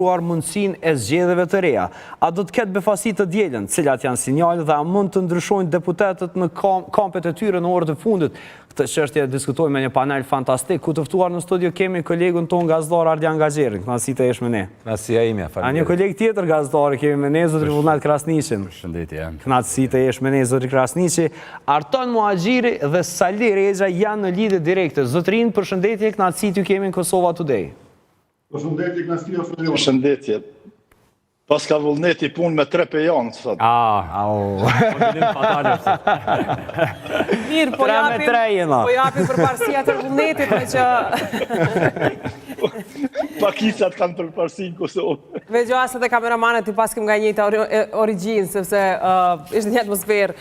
Shkruar mundësinë e zgjedhjeve të reja. A do të ketë befasi të dielën? Cilat janë sinjalet dhe a mund të ndryshojnë deputetët në kampet e tyre në orët e fundit? Këtë çështje e diskutojmë me një panel fantastik, ku të ftuar në studio kemi kolegun tonë gazetar Ardian Gaxherrin. Kënaqësi të jesh me ne. Kënaqësia ime, faleminderit. A një koleg tjetër gazetar kemi me ne, zotri Vullnet Krasniqin. Përshëndetje. Kënaqësi të jesh me ne, zotri Krasniqi. Arton Muhaxhiri dhe Sali Rexha janë në lidhje direkte. Zotërinj, përshëndetje, kënaqësi t'ju kemi në Kosova Today. Përshëndetje, kënaqësi është e jona. Përshëndetje. Paska Vullneti punë me tre pejanë sot. Ah, au. Mirë, po japim, po japim përparësi atë Vullnetit me që... Pakicat kanë përparësi në Kosovë. Me gjasë edhe kameramanët i paskim nga e njëjta origjinë, sepse ishte një atmosferë.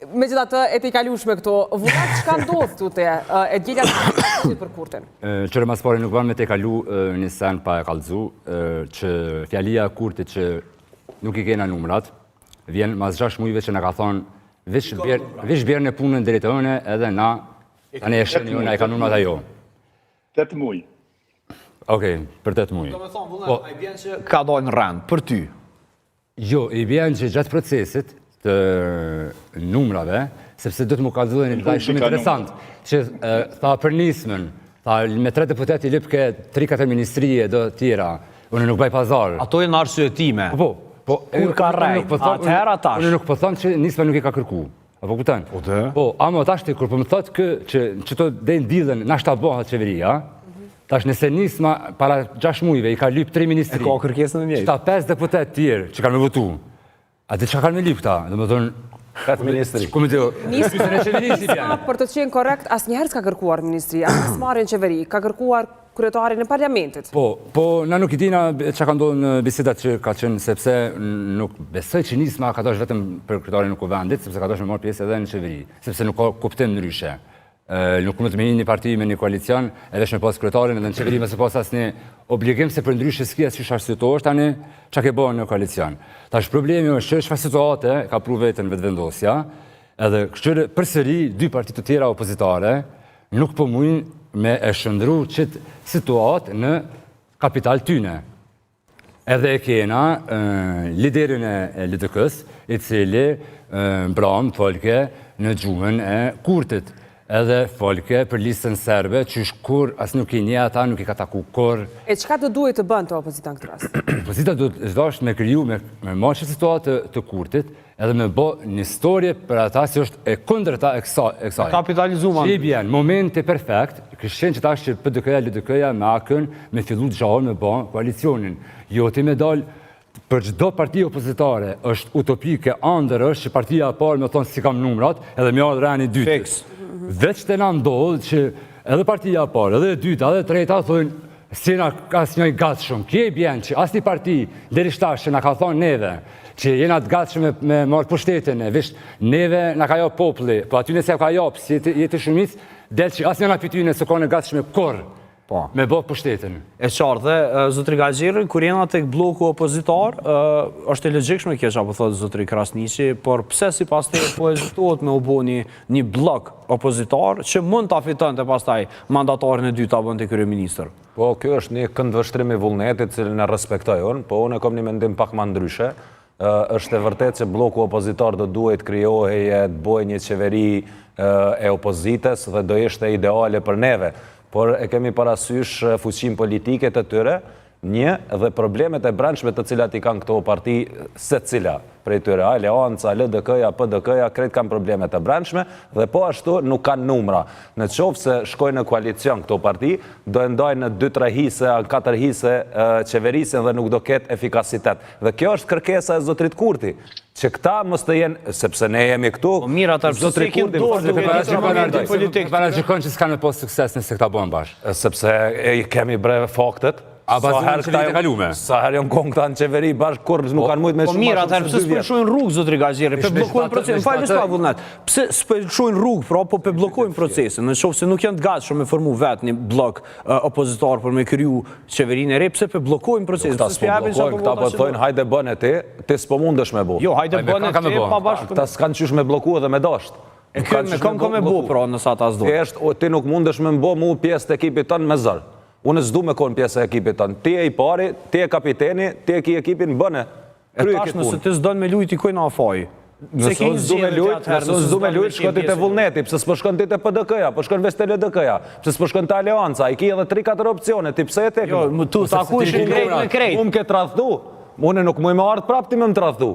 Megjithatë, e tejkalueshme këto. Vullnet, çka ndodh tutje? E diela është për Kurtin. Qyre ma s'pari nuk ban me tejkalu një sen pa e kallzu, që fjalia e Kurtit që nuk i kena numrat, vjen mas 6 mujve që na ka thonë, veç bjerne punën drejt ëne edhe na, tani e shihni ju na i ka numrat ajo. 8 muj. Okej, për 8 muj. Do me thonë, Vullnet, po. a i bjen që ka dalë në rend, për ty? Jo, i bjen që gjatë procesit të numrave, sepse do të më kallzu një detaj shumë interesant, që tha për nismën, tha me tre deputet i lypke 3-4 ministrie do tjera, unë nuk baj pazar. Ato janë arsyetime. Po, po, kur ka rrejt, po atëherë tash. Unë nuk po them që nisma nuk i ka kërku. A po kupton? Po dhe? Po, ama tash ti kur po më thotë kë që qëto deri n'dielën nashta bëhet qeveria, tash nëse nisma para 6 muajve i ka lyp 3 ministri. E ka kërkesën e njëjtë. Qëta 5 deputet tjerë që kanë me votu. A di çka kanë me lyp këta? Domethënë Tetë ministri. Ku më do? Nisma, nisma për të qenë korrekt asnjëherë s'ka kërkuar ministri, as pjesëmarrje në qeveri, ka kërkuar kryetarin e parlamentit. Po, po, na nuk i dina çka ka ndodhur në bisedat që ka qenë, sepse nuk besoj që Nisma ka dashur vetëm për kryetarin e kuvendit, sepse ka dashur me marrë pjesë edhe në qeveri, sepse nuk ka kuptim ndryshe. Nuk mund të me hi një parti me një koalicion, edhe me pas kryetarin edhe në qeveri mos e pas asnjë obligim se për ndryshe s'ki as qysh arsyetohesh tani çka ke bërë në koalicion. Tash problemi është që çfarë situate ka pru veten Vetëvendosja, edhe kështu përsëri dy parti të tjera opozitare nuk po mujnë me e shndërru qëtë situatë në kapital tyne. Edhe e kena liderin e LDK-s, i cili mbram folke në gjuhën e Kurtit. Edhe folke për listën serbe, qysh kur as nuk i njeh ata, nuk i ka taku kurr. E çka do duhej të bënte opozita në këtë rast? Opozita do të dashtë me kriju, me, me marrë qët situatë të Kurtit, edhe me bo një storje për ata si është e kundërta e kësaj. E kësaj. Kapitalizu Që i bjen, momenti perfekt, kish qenë që tash që PDK-ja, LDK-ja me AAK-n, me fillu të gjallë me bo koalicionin. Jo ti me dal për çdo parti opozitare është utopike, andër është që partia e parë me thonë s'i kam numrat, edhe me ardhë reni i dytë. Fiks. Veç te na ndodh që edhe partia e parë, edhe e dyta, edhe e treta thonë s'jena asnjë i gatshëm. Kjo i bjen që asnjë parti deri tash që na ka thonë neve që jena të gatshëm me, me marrë pushtetin e veç neve na ka jap populli, po aty nëse ja ka jap, si jeti, jeti shumicë, del që asnjëna prej tyne s'u kanë gatshme kurrë Po. me bo pushtetin. E qartë dhe zotri Gaxherri, kur jena tek blloku opozitar, është e logjikshme kjo që po thotë zotri Krasniqi, por pse sipas teje po hezitohet me u bo një, një bllok opozitar që mund ta fitonte pastaj mandatarin e dytë ta bënte kryeministër? Po, kjo është një këndvështrim i Vullnetit, cilin e respektoj unë, po unë e kam një mendim pak ma ndryshe. Është e vërtetë që blloku opozitar do duhej të krijohej e të bëhej një qeveri e opozitës dhe do ishte ideale për neve. Por e kemi parasysh fuqinë politike të tyre, një, dhe problemet e brendshme të cilat i kanë këto parti secila prej tyre, Aleanca, LDK-ja, PDK-ja, krejt kanë probleme të brendshme dhe po ashtu nuk kanë numra. Në qoftë se shkojnë në koalicion këto parti, do e ndajnë në 2-3 hise, a 4 hise qeverisjen dhe nuk do ketë efikasitet. Dhe kjo është kërkesa e zotrit Kurti, që këta mos të jenë, sepse ne jemi këtu, Po mirë ata pse zotri s'e Kurti, dorë duke ditur momentin politik. Paragjykon që s'kanë me pas sukses nëse këta bëhen bashkë. Sepse e kemi bre faktet, A sa bazuar herë në këta qeveritë e kalume. Sa herë janë konë këta në qeveri bashkë kurrë nuk kanë mujt me Po shumë mirë, atëherë pse s'po lëshojnë rrugë zotri Gaxherri? Pe bllokojnë procesin. Fal veç pak Vullnet. Pse s'po lëshojnë rrugë, pra po pe bllokojnë procesin. Në qoftë se nuk janë të gatshëm me formu vetë një bllok opozitar për me kriju qeverinë e re, pse pe bllokojnë procesin? Këta s'po bllokojnë, këta po thonë hajde bëne ti, ti s'po mundesh me bo. Jo, hajde bëne ti pa bashkë. Këta s'kanë qysh me blloku edhe me dasht. E kë me kanë ka me bo, pra, nëse ata s'do. Thjesht, ti nuk mundesh me m'bo mu pjesë të ekipit tënd me zor. Unë s'du me konë pjesë e ekipit tënd. Ti je i pari, ti je kapiteni, ti e ki ekipin bëne. E tash nëse ti s'don me lujt i kujt na faji? Nëse unë s'du me lujt, nëse unë s'du me lujt, shko ti te Vullneti, pse s'po shkon ti te PDK-ja, po shkon veç te LDK-ja, pse s'po shkon te Aleanca, i ki edhe 3-4 opcione, ti pse e tek? Jo, më tu taku ishin krejt me krejt. Mu më ke tradhtu, unë nuk muj me ardhë prapë ti me më tradhtu.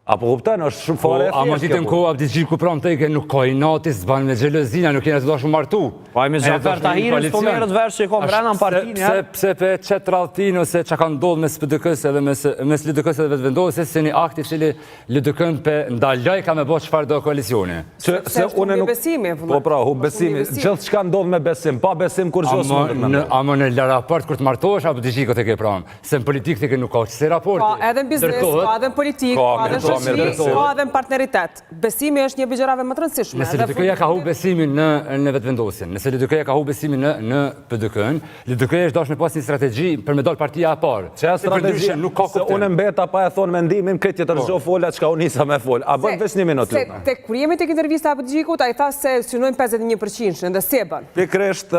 A po kupton, është shumë fare e po, thjeshtë. A më ditën kohë Abdixhiku pranë teke nuk ka inati, s'ban me xhelozina, nuk jena të dashur martu. Po ai me Xhafer Tahirin s'po merret vesh që ka mbrenda në partinë. Pse pse pe qet tradhtinë ose çka ka ndodhur mes PDK-së edhe mes mes LDK-së edhe Vetëvendosjes si një akt i cili LDK-n pe ndaloj ka me bo çfarëdo koalicioni. Se se unë nuk besimi, Po pra, humb besimi, gjithçka ndodh me besim, pa besim kurrgjë s'mundet me ndodh. Ama në raport kur të martohesh Abdixhiku të ke pranë. Se në politikë të ke nuk ka qësi raporti. Ka edhe në biznes, ka edhe në politikë, ka edhe në shoqëri, ka edhe në partneritet. Besimi është një prej gjërave më të rëndësishme. Nëse LDK-ja ka hup besimin në në Vetëvendosjen, nëse LDK-ja ka hup besimin në në PDK-n, LDK-ja është dashur me pas një strategji për me dal partia e parë. Që strategji nuk ka kuptim. Se unë mbeta pa e thonë mendimin, këtë tjetër po. çdo fola çka unë nisa me fol. A bën veç një minutë? Se tek kur jemi tek intervista e Abdixhikut, ai tha se synojnë 51% dhe si e bën. Pikërisht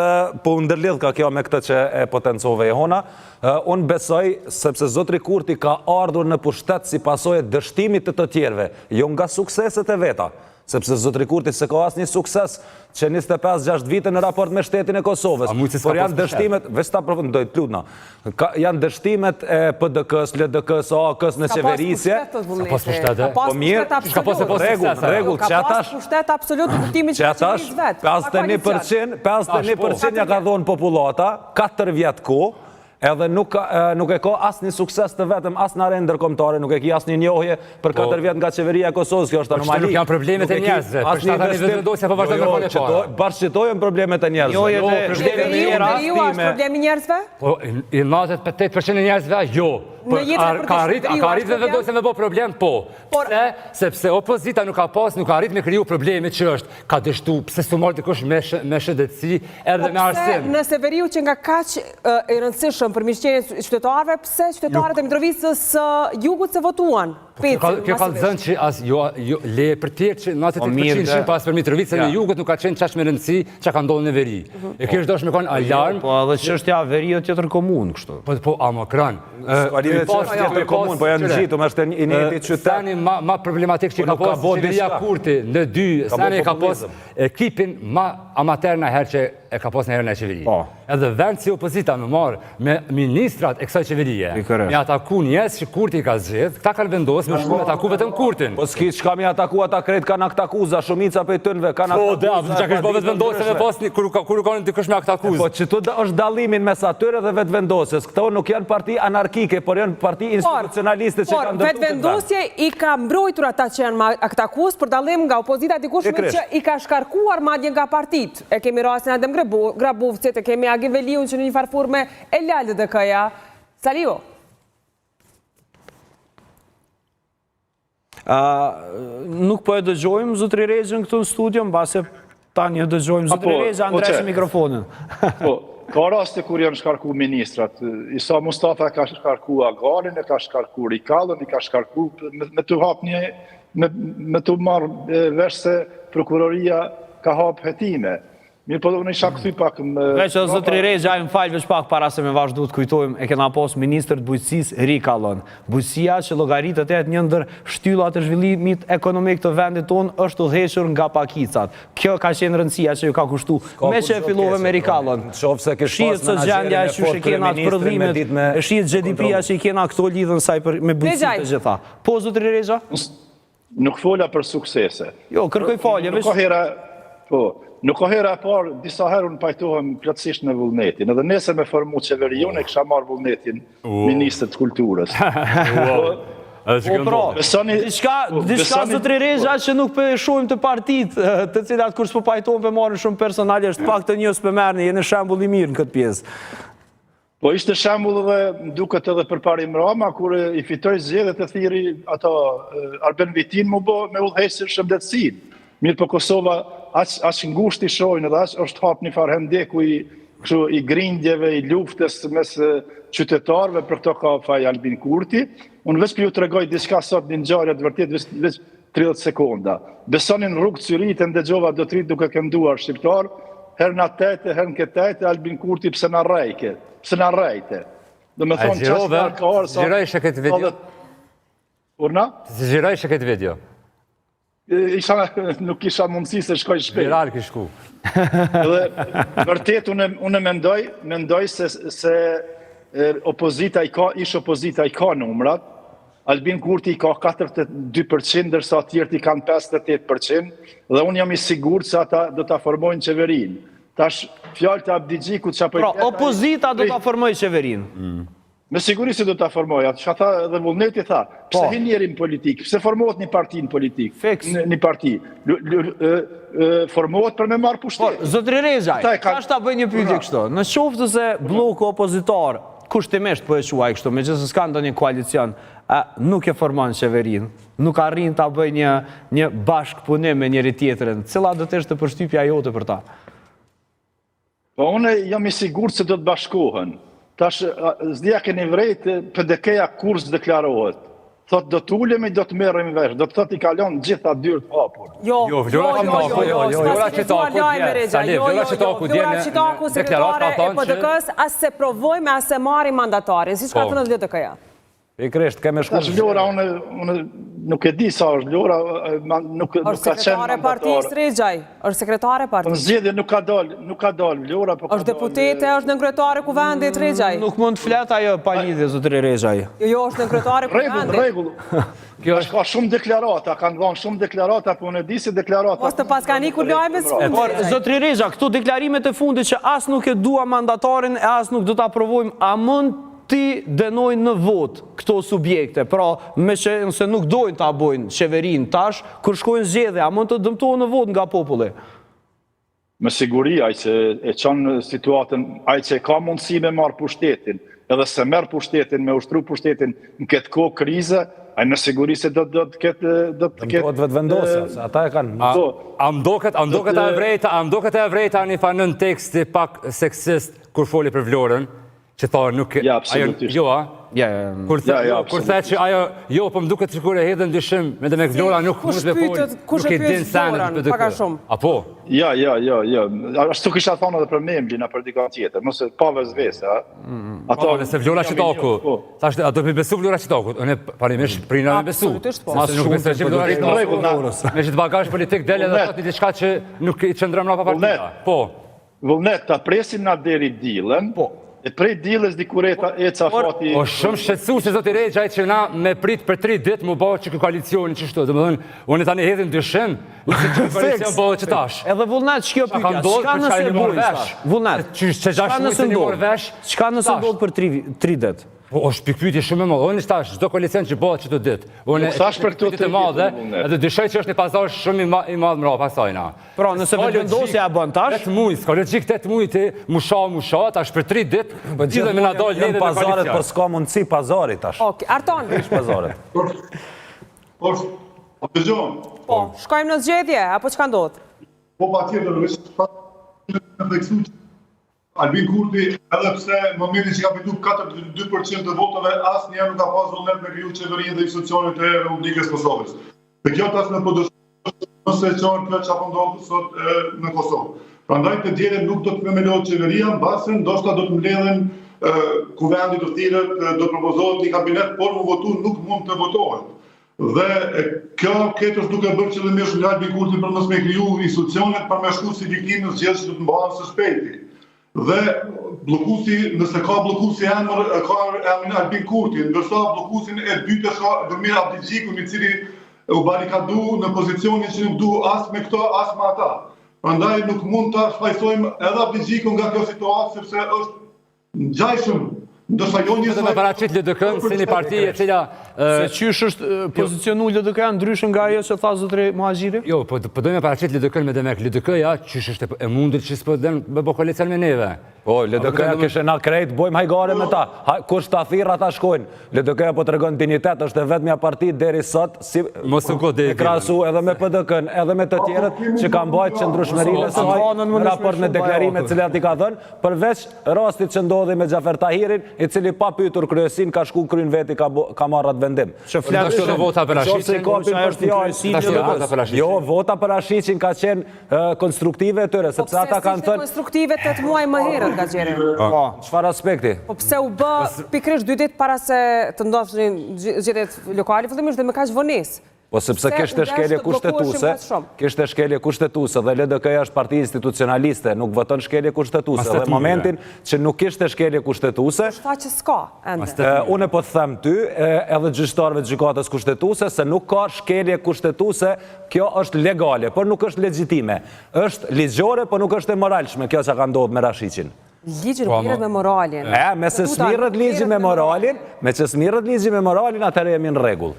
po ndërlidh ka kjo me këtë që e potencove Jehona. Unë besoj, sepse zotri Kurti ka ardhur në pushtet si pasojë e dështimit të të tjerëve, jo nga sukseset e veta, sepse zotri Kurti s'e ka asnjë sukses që 25-6 vite në raport me shtetin e Kosovës, por janë dështimet, veç ta përfundoj, të lutna, janë dështimet e PDK-s, LDK-s, AAK-s në qeverisje. Ka pas pushtet, ka pas po mirë, pushtet absolut. Rregull, rregull, që atash, ka pas pushtet absolut në kuptimin që qeveris vet. 51%, 51% ja ka dhonë popullata, 4 vjet kohë, edhe nuk, nuk e ka asnjë sukses të vetëm as në arenë ndërkombëtare, nuk e ki asnjë njohje për 4 po. vjet nga qeveria e Kosovës, kjo është po, anomali. Nuk janë problemet e njerëzve, për shtatë tani Vetëvendosja po vazhdon jo, jo, të para. Bash qëto janë problemet e njerëzve. Jo, jo, problemi i Veriu është problemi i njerëzve? Po, i 98% e njerëzve, jo. Po, në jetën e përditshme. Ka arrit, a ka arrit Vetëvendosja me bo problem? Po. Pse? Sepse opozita nuk ka pas, nuk ka arrit me kriju problemi që është ka dështu, pse s'u marrë dikush me, me shëndetësi edhe po me arsim. Pse nëse veriu që nga kaq i rëndësishëm për mirëqenien e qytetarëve, pse qytetarët e Mitrovicës së jugut s'e votuan? Po kjo kjo ka thënë që as jo jo le për tjerë që 98% po pas për Mitrovicën e jugut nuk ka qenë qaq me rëndësi çka ka ndodhur në veri. Mhm. E kjo është dashur me kon po, alarm. Po edhe çështja veriut tjetër komunë kështu. Po po ama kran. S'ka lidhje çështja tjetër komunë, po janë ngjitur, është i njëjti qytet. Seni ma ma problematik që po ka pas qeveria Kurti në dy, seni ka pas ekipin ma amater në herë që e ka pas në herë në qeveri. Po. Edhe vend si opozita me marrë me ministrat e kësaj qeverie, me ataku njerëz që Kurti i ka zgjedh, këta kanë vendosur me shku me ataku vetëm Kurtin. Po s'ki çka me ataku ata krejt kanë aktakuza, shumica prej tynve kanë po, aktakuza. Po, da, çka kish bë Vetëvendosja me pas kur kur kanë dikush me aktakuzë. Po qëtu është dallimin mes atyre dhe Vetëvendosjes. Këto nuk janë parti anarkike, por janë parti institucionaliste që kanë ndërtuar. Por Vetëvendosje i ka mbrojtur ata që janë me aktakuzë për dallim nga opozita e dikurshme që i ka shkarkuar madje nga partitë. E kemi rastin e Adem Grabovcit, e kemi Agim Veliun që në një farë forme e la LDK-ja. Saliu. Nuk po e dëgjojmë zotri Rexhën këtu në studio, mbase tani e dëgjojmë zotri po, Rexha, po ndreqe mikrofonin. Po, ka raste kur janë shkarku ministrat. Isa Mustafa ka shkarku Agarin, e ka shkarku Rikallën, i ka shkarku me, me të hap një me, me të marrë vesh se prokuroria ka hap hetime. Mirëpo unë isha kthy pak më... Veç edhe zotri Rexha, më fal veç pak para se me vazhdu të kujtojmë, e kena pas ministër të bujqësisë Rikallon. Bujqësia që llogaritet të jetë një ndër shtyllat e zhvillimit ekonomik të vendit tonë është udhëhequr nga pakicat. Kjo ka qenë rëndësia që ju ka kushtu. Meqë e fillove me Rikallon. Shihet sot gjendja e qysh e kena të prodhimit, e shihet GDP-ja që i kena këto lidhen sa i për me bujqësinë të gjitha. Po zotri Rexha? Nuk fola për suksese. Jo, kërkoj falje, veç... Nuk ka hera, po, nuk ka hera e parë, disa herë unë pajtohem plotësisht me Vullnetin. Edhe nesër me formu qeveri, unë e kisha marrë Vullnetin, ministër të kulturës. Po, po pra, besoni, diçka, po, diçka zotri Rexha që nuk po e shohim te partitë, të cilat kur s'po pajtohen po marrin shumë personalisht, pak të një s'po merrni, jeni shembull i mirë në këtë pjesë. Po ishte shembull edhe më duket edhe Përparim Rama kur i fitoi zgjedhjet e thirri ato Arben Vitin mu bë me udhëheqësin shëndetësinë. Mirëpo Kosova aq aq ngushtë i shohin edhe aq është hap një farë hendeku i kështu i grindjeve, i luftës mes qytetarëve për këto ka faj Albin Kurti. Unë veç po ju tregoj diçka sot një ngjarje të vërtetë veç veç 30 sekonda. Besoni në rrugë Cyrihit e ndëgjova do të duke kënduar shqiptar. herë në tete, herë në këtë Albin Kurti pse na rrejke, pse na rrejte. Domethonë, qaq larg ka ardhë, sa... Xhirojshe këtë video? Urna? Xhirojshe këtë video? Isha, nuk kisha mundësi se shkoj shpejt. Viral kish shku. Dhe vërtet unë unë mendoj, mendoj se se opozita i ka, ish opozita i ka numrat. Albin Kurti i ka 42%, ndërsa të tjerët i kanë 58% dhe unë jam i sigurt se ata do ta formojnë qeverinë. Tash fjalët e Abdixhikut çka po i Pra, opozita do ta formojë qeverinë. Mm. Me siguri se do ta formojë, atë çka tha edhe Vullneti tha, pse po. hyn njeri në politikë, pse formohet një parti në politikë, Fiks. Në, një parti, formohet për me marrë pushtet. Por, zotri Rexhaj, tash ta bëj një pyetje kështu, në qoftë se blloku opozitar, kushtimisht po e quaj kështu, megjithëse s'ka ndonjë koalicion, a, nuk e formon qeverinë, nuk arrin ta bëjë një, një bashkëpunim me njëri-tjetrin, cila do të ishte përshtypja jote për ta? Po unë jam i sigurt se do të bashkohen. Tash s'di a keni vrejt PDK-ja kurrë s'deklarohet. Thot do të ulemi, do të merremi vesh, do të thotë i ka lënë gjitha dyert hapur. Jo, jo, Vlora jo, Çitaku, jo, jo, jo, Vlora Çitaku, dje, jo, jo, jo, Vlora Çitaku, sekretare e PDK-s, as s'e provojmë, as s'e marrim mandatarin, siç ka po. thënë LDK-ja. Pikërisht, kemi shku. Tash Vlora, unë, unë nuk e di sa është Vlora, nuk, nuk ka qenë mandatar. Është sekretare partisë, Rexhaj, është sekretare partisë. Në zgjedhje nuk ka dalë, nuk ka dalë Vlora, po ka është deputete, është nënkryetare e kuvendit, Rexhaj. Nuk mund të flet ajo pa lidhje, zotëri Rexhaj. Jo, jo, është nënkryetare e kuvendit. Rregull, rregull. Kjo është ka shumë deklarata, kanë dhënë shumë deklarata, po unë e di se deklarata. Mos të paskan ikur lajme së fundit. Por zotëri Rexha, këto deklarimet e fundit që as nuk e dua mandatarin e as nuk do ta provojmë, a mund t'i dënojnë në votë këto subjekte, pra meqenëse nuk dojnë ta bojnë qeverinë tash, kur shkojnë zgjedhje, a mund të dëmtohen në votë nga populli? Me siguri, ai që e çon situatën, ai që ka mundësi me marrë pushtetin, edhe s'e merr pushtetin, me ushtru pushtetin në këtë kohë krize, ai me siguri se do, do të ketë... Do të ketë... Vetëvendosja, se ata e kanë... A, po. a m'doket, a m'doket e vrejta, a m'doket e vrejta një farë nënteksti pak seksist kur foli për Vlorën, Që tha nuk ja, absolutisht. Jo, a? Ja, ja. Kur the, ja, ja, kur the që ajo, jo, po më duket sikur e hedhën dyshim, me demek Vlora nuk mund të fol. Kush e pyet Vlorën, pak a shumë. Apo? Ja, ja, ja, ja. Ashtu kisha thonë edhe për Memlin apo për dikë tjetër, mos e pa vesvese, a? Mm, mm. Ato, po, nëse Vlora Çitaku, po. Tash a do të besu Vlora Çitaku? Unë parimisht prina me besu. Absolutisht po. Mas nuk besoj që Vlora Çitaku. Me gjithë bagazh politik del edhe thotë diçka që nuk i qëndron mbrapa partia. Po. Vullnet, ta presim na deri t'dilën, po. e prej t'dilës dikur e ta ecë afati... Po shumë shqetësuese zoti Rexhaj që na me prit për tri ditë mu bë që ky koalicioni qështu, domethënë, unë tani hedhim dyshim, nëse ky koalicion bëhet që tash. Edhe Vullnet që kjo pyetja, çka nëse bojnë tash? Vullnet, çka nëse ndodh? Çka nëse ndodh për tri ditë? Po është pikëpyetje shumë e madhe. Unë tash çdo koalicion që bëhet qëto ditë. Unë thash për këto të madhe, edhe dyshoj që është një pazar shumë i madh mbrapa sajna. Pra, nëse Vetëvendosja e bën tash? 8 muaj, s'ka logjikë 8 muaj ti mu sha mu sha, tash për 3 ditë, po gjithë me na dal neve me pazaret, por s'ka mundësi pazari tash. Okej, Arton. Ish pazaret. Po, po, po dëgjon. Po, shkojmë në zgjedhje apo çka ndodh? Po patjetër, veç pa theksu Albin Kurti, edhe pse në momentin që ka fitu 42% të votave, asnjëherë nuk ka pas vullnet me kriju qeverinë dhe institucionet e Republikës Kosovës. Dhe kjo tashmë po dëshmon më se qartë kjo çka po ndodh sot e, në Kosovë. Prandaj të dielën nuk do të themelohet qeveria, mbase ndoshta do të mbledhen kuvendi do të thirret, do të propozohet një kabinet, por mu votu nuk mund të votohet. Dhe kjo këtë është duke bërë qëllimisht nga Albin Kurti për mos me kriju institucionet për me shku si viktimë në zgjedhjet që do të mbahen së shpejti. Dhe bllokuesi, nëse ka bllokuesi emër, ka emrin Albin Kurti, ndërsa bllokuesin e dytë e ka Lumir Abdixhikun, i cili u barikadu në pozicionin që nuk du as me këto, as me ata. Prandaj nuk mund ta shfajsojmë edhe Abdixhikun nga kjo situatë, sepse është Ngjajshëm, ndërsa jo njësoj... Dhe me paraqit LDK-në si një parti e cila... Se qysh është jo. pozicionu LDK-ja ndryshe nga ajo që tha zotëri Muhaxhiri? Jo, po, po do me paraqit LDK-në me demek LDK-ja, qysh është e mundur që s'po don me bo koalicion me neve. Po, LDK-ja kishe na krejt, bojmë hajgare me ta. Kush ta thirr, ata shkojnë. LDK-ja po tregon dinjitet, është e vetmja parti deri sot, si Mos u godit. e krahasu edhe me PDK-n, edhe me të tjerët që kanë mbajt qëndrueshmërinë e saj në raport me deklarimet të cilat i ka dhënë, përveç rastit që ndodhi me Xhafer Tahirin, i cili pa pyetur kryesinë ka shku kryn veti ka ka marrë atë vendim. Që flet shumë vota për Rashiqin, për fjalë. Jo, vota për Rashiqin ka qenë konstruktive e tyre, po sepse ata kanë thënë... Po pse konstruktive 8 muaj më herët, Gaxherri? Po, çfarë aspekti? Po pse u bë pikërisht 2 ditë para se të ndodhshin zgjedhjet lokale, fillimisht dhe me kaq vonesë? Po sepse kishte shkelje kushtetuese, kishte shkelje kushtetuese dhe LDK-ja është parti institucionaliste, nuk voton shkelje kushtetuese dhe momentin që nuk kishte shkelje kushtetuese, Kush tha që s'ka ende? Unë po të them ty, edhe gjyqtarëve të gjykatës kushtetuese se nuk ka shkelje kushtetuese Kjo është legale, por nuk është legjitime. Është ligjore, por nuk është e moralshme kjo që ka ndodhur me Rashiqin. Ligji nuk po, merret me moralin. E, me se s'mirret ligji me moralin, me që s'mirret ligji me moralin, atëherë jemi në rregull.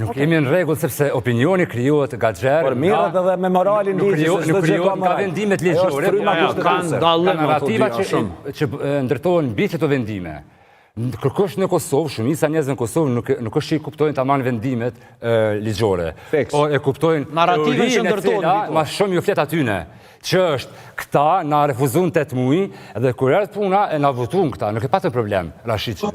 Nuk jemi në rregull sepse opinioni krijohet Gaxher. Por mirret edhe me moralin ligji, se çdo gjë ka moral. Nga vendimet ligjore, kanë dallim ato narrativa që që ndërtohen mbi këto vendime. Kërkush në Kosovë, shumica e njerëzve në Kosovë nuk nuk është që i kuptojnë tamam vendimet ligjore. Po e kuptojnë narrativën që ndërtohet mbi to. Ma shumë ju flet atyne, që është këta na refuzun 8 muaj dhe kur erdhi puna e na votuan këta, nuk e patën problem Rashiqin.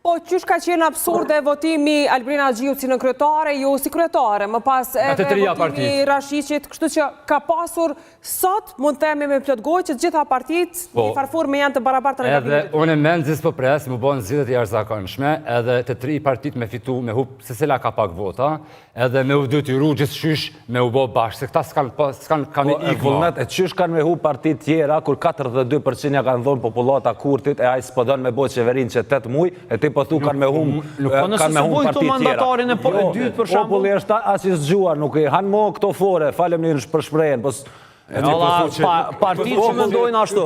Po qysh ka qenë absurde votimi i Albulena Haxhiut si nënkryetare, jo si kryetare, më pas edhe votimi i Rashiqit, kështu që ka pasur Sot mund të themi me plot gojë që të gjitha partitë në një farë forme janë të barabarta në gabimin e tyre. Edhe unë mezi po pres m'u bën zgjedhjet e jashtëzakonshme, edhe të tri partitë me fitu, me hup secila ka pak vota, edhe me u detyru gjithqysh me u bë bashkë, se këta s'kan po s'kan kanë me ikë. Vullnet, e qysh kanë me hup partitë tjera kur 42% ja kanë dhënë popullata Kurtit e ai s'po don me bë qeverinë që 8 muaj, e ti po thu kanë me hum, nuk po nëse kanë me hum partitë tjera. mandatarin e po e dytë për shembull. Populli është aq i zgjuar, nuk i han mo këto fore, falem për shprehjen, po E ti po thu që partitë që mendojnë ashtu.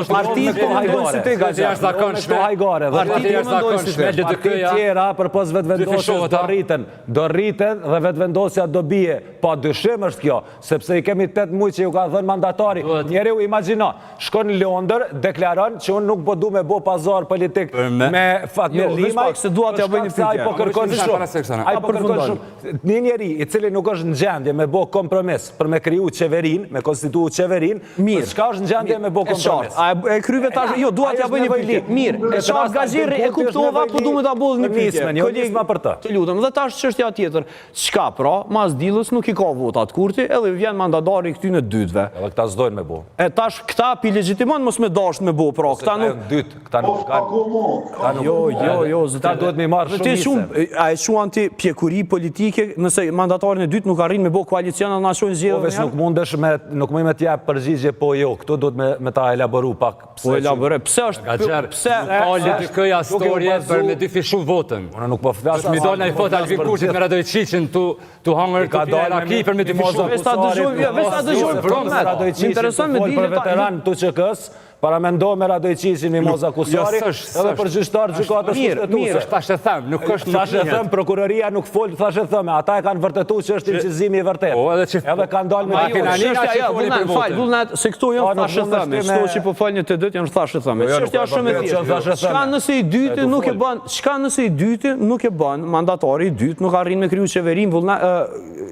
Partitë që mendojnë si ti gaxha. Jashtëzakonshme. Këto hajgare dhe partitë që mendojnë si ti. Partitë tjera përpos vetëvendosjes do rriten, do rriten dhe vetëvendosja do bie. Pa dyshim është kjo, sepse i kemi 8 muaj që ju ka dhënë mandatari. Njeriu imagjino, Shkon në Londër, deklaron që unë nuk po du me bo pazar politik me Fatmir jo, Limaj, se dua t'ja bëj një pyetje. Ai po kërkon shumë. Ai po kërkon shumë. Një njeri i cili nuk është në gjendje me bo kompromis për me kriju qeverinë, me konstitu qeverinë, Mirë. Çka është në gjendje me bo kompromis? A e kryve tash? Jo, dua t'ja bëj një pyetje. Mirë, e qartë Gaxherri e kuptova, po du me ta bëj një pyetje. Jo nisma për të. Të lutem, dhe tash çështja tjetër. Çka pra, mas dillës nuk i ka votat Kurti, edhe vjen mandatari i këtyne dytëve. Edhe këta s'dojnë me bo. E tash këta pi legjitimon mos me dasht me bo, pra, këta nuk... Këta dytë, këta nuk kanë... Këta nuk... Jo, jo, jo, zotëri. Këta duhet me i marrë shumë mise. A e quan ti pjekuri politike nëse mandatarin e dytë nuk arrin me bo koalicion edhe na çojnë zgjedhje? Po veç nuk mundesh me, nuk muj me t'jap përgjigje po jo, këtu duhet me, me ta elaboru pak. Po elabore, pse është Gaxher, pse nuk ka LDK-ja storje për me dyfishu votën. Unë nuk po flas. Mi dalë ai foto Albin Kurtit me Radoiçiqin tu tu hangër tu pi raki për me dyfishu. Veç ta dëgjojmë, jo, veç ta dëgjojmë Vullnet. Më intereson me ditë për veteran të UÇK-s, paramendo me Radoiçiqin Mimoza Kusari, jo, edhe për gjyqtar gjykatës kushtetuese. Mirë, tash e them, nuk është tash e them prokuroria nuk fol, tash e them, ata e kanë vërtetuar që është incizimi i vërtetë. Po, edhe që edhe kanë dalë me jo, çështja jo, Vullnet, fal, Vullnet, se këto janë thashetheme, këto që po folni të dytë janë thashetheme. Jo, jo, Çështja është shumë e thjeshtë. Çka nëse i dyti nuk e bën, çka nëse i dyti nuk e bën, mandatari i dytë nuk arrin me kriju qeverinë, Vullnet,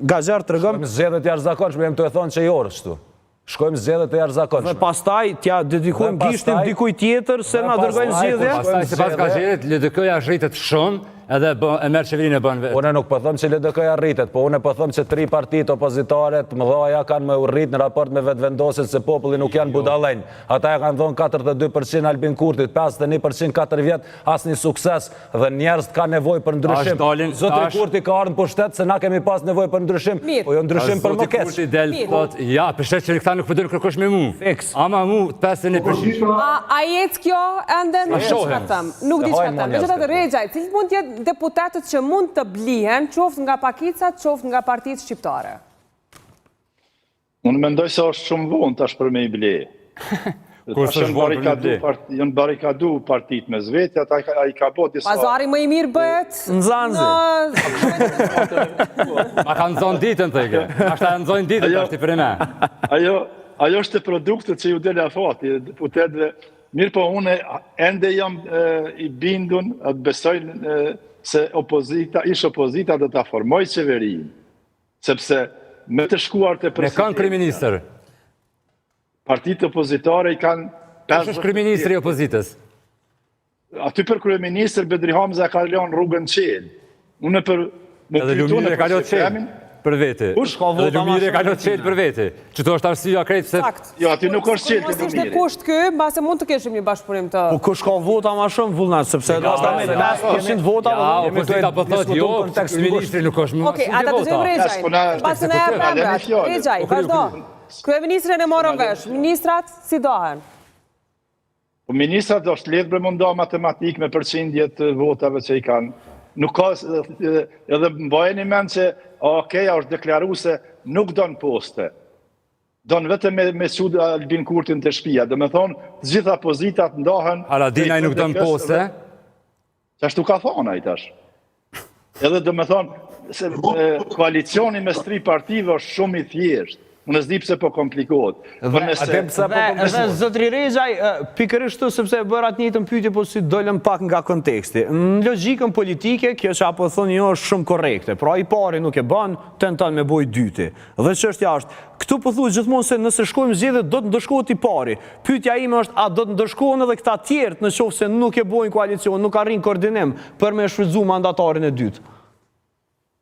Gaxher tregom. Shkojmë zgjedhje të jashtëzakonshme, jam tu e thonë që orë kështu. Shkojmë zgjedhje të jashtëzakonshme. Dhe pastaj t'ja dedikojmë gishtin dikujt tjetër se na dërgojnë zgjedhje. Pastaj sipas Gaxherrit LDK-ja rritet shumë edhe e merr qeverinë e bën vetë. Unë nuk po them që LDK-ja rritet, po unë po them që tri partitë opozitare të mëdha kanë me u rrit në raport me Vetëvendosjen se populli nuk janë jo. budallenj. Ata ja kanë dhënë 42% Albin Kurtit, 51% 4 vjet, asnjë sukses dhe njerëzit kanë nevojë për ndryshim. Zotri Kurti ka ardhur në pushtet se na kemi pas nevojë për ndryshim, po jo ndryshim për më keq. Kurti del thot, ja, pse që këta nuk po dojnë kërkush me mu. Fiks. Ama mu 51%. A a jet kjo ende nuk di çka them. Nuk di çka them. Megjithatë Rexhaj, cilët mund të jenë deputetët që mund të blihen, qoftë nga pakicat, qoftë nga partitë shqiptare? Unë mendoj se është shumë vonë tash për me i ble. Kur s'është vonë për me i ble? Janë barikadu partitë mes veti, ata ai ka bo disa... Pazari më i mirë bëhet... Në Zanzi. Ma kanë zonë ditën, të ike. Ashta e në zonë ditën, tash ti për me. Ajo... ajo është te produktet që ju del afati deputetëve. Mirëpo unë ende jam i bindun, atë besoj se opozita, ish opozita do ta formojë qeverinë. Sepse me të shkuar te presidenti. Me kanë kryeministër. Partitë opozitare i kanë Kush është kryeministri i opozitës? Aty për kryeministër Bedri Hamza ka lënë rrugën çelë. Unë për me Edhe Lumiri e ka lënë çelë për vete. Kush ka vota Edhe Lumiri e ka lënë çelë për vete. Qëto është arsyeja krejt pse Fakt. Jo, aty nuk është çelë te Lumiri. Mos ishte kusht ky, mbase mund të kishim një bashkëpunim të Po kush ka vota më shumë Vullnet, sepse do ta me 5% vota ja, opozita po thotë jo, kryeministri nuk është më. Okej, ata dëgjojmë Rexhajn. Pasi na jep emrat. Rexhaj, vazhdo. Kryeministrin e morëm vesh, ministrat si ndahen? Po ministrat është lehtë bre me nda matematikë me përqindje të votave që i kanë. Nuk ka edhe mbajeni mend që AAK-ja është deklaru se nuk don poste. Don vetëm me me çu Albin Kurtin te shtëpia. Domethonë, të gjitha pozitat ndahen. Haradinaj nuk don poste. Qashtu ka thonë ai tash. Edhe domethonë, se koalicioni mes tri partive është shumë i thjeshtë. Unë s'di pse po komplikohet. Po nëse dhe, pse po komplikohet. Dhe zotri Rexhaj, pikërisht këtu sepse e bëra të njëjtën pyetje, po si dolëm pak nga konteksti. Në logjikën politike, kjo që po thoni ju është shumë korrekte. Pra i pari nuk e bën, tenton me bo i dyti. Dhe çështja është, këtu po thuhet gjithmonë se nëse shkojmë zgjedhjet do të ndëshkohet i pari. Pyetja ime është a do të ndëshkohen edhe këta tjerët në qoftë se nuk e bojnë koalicion, nuk arrijnë koordinim për me shfrytëzu mandatarin e dytë?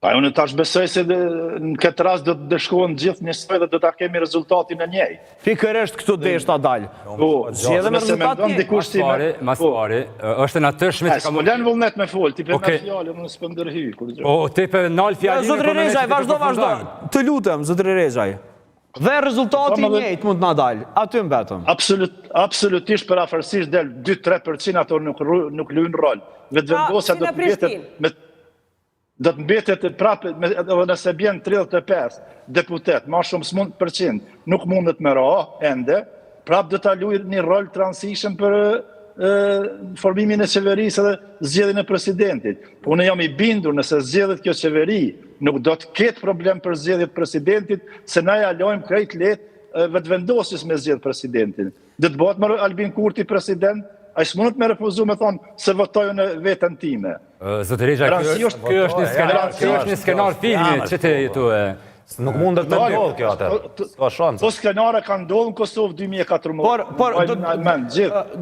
Pa unë tash besoj se në këtë rast do të ndëshkohen gjithë njësoj dhe do ta kemi rezultatin e njëjtë. Pikërisht këtu deshta dal. Po, zgjedhëm rezultat një. Dikush si me... Mas po. pari, është e natyrshme që kam... S'po lën Vullnet me fol, ti pe merr fjalën, unë s'po ndërhyj kurgjë. Po, ti pe nal fjalën. Zotri Rexhaj, vazhdo, vazhdo. Të lutem, zotri Rexhaj. Dhe rezultati i njëjtë mund të na dalë. Aty mbetëm. Absolut, absolutisht përafërsisht del 2-3% ato nuk nuk luajnë rol. Vetëvendosja do të mbetet me Do të mbetet prapë edhe nëse bjen 35 deputet, ma shumë s'mund përqind, nuk mundet me ra ende, prapë do ta luajë një rol të rëndësishëm për formimin e qeverisë dhe zgjedhjen e presidentit. Po unë jam i bindur nëse zgjedhet kjo qeveri, nuk do të ketë problem për zgjedhje të presidentit, se na ja lojmë krejt lehtë Vetëvendosjes me zgjedh presidentin. Do të bëhet më Albin Kurti president, ai s'mundet me refuzu me thonë se votoj unë veten time. Zoti Rexhaj, ky është ky është një skenar, ky është një skenar filmi që ti tu e Nuk mundet të ndodhë kjo atë. S'ka shanse. Po skenare kanë ndodhur në Kosovë 2014. Por por do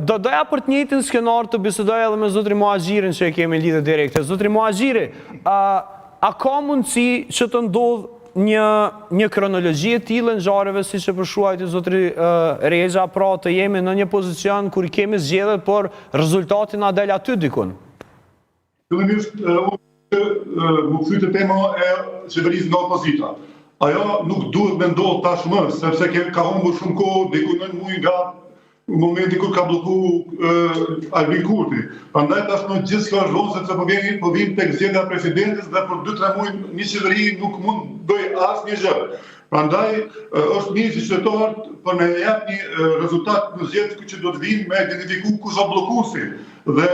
do doja për të njëjtin skenar të bisedoja edhe me zotri Muhaxhirin që e kemi lidhje direkte. Zotri Muhaxhiri, a a ka mundësi që të ndodhë një një kronologji e tillë e ngjarjeve siç e përshkruajti zotri Rexha, pra të jemi në një pozicion kur i kemi zgjedhjet, por rezultati na del aty dikun. Fillimisht, unë m'u kthy te tema e qeverisë nga opozita. Ajo nuk duhet me ndodhë tashmë, sepse ke, ka humbur shumë kohë, diku 9 muaj nga momenti kur ka blloku Albin Kurti. Prandaj tashmë gjithçka është vonë sepse po vjen po vijmë tek zgjedhja e presidentit dhe për 2-3 muaj një qeveri nuk mund të bëjë asnjë gjë. Prandaj është mirë që qytetarët për me jep një rezultat në zgjedhjet që do të vinë me identifiku kush është bllokuesi. Dhe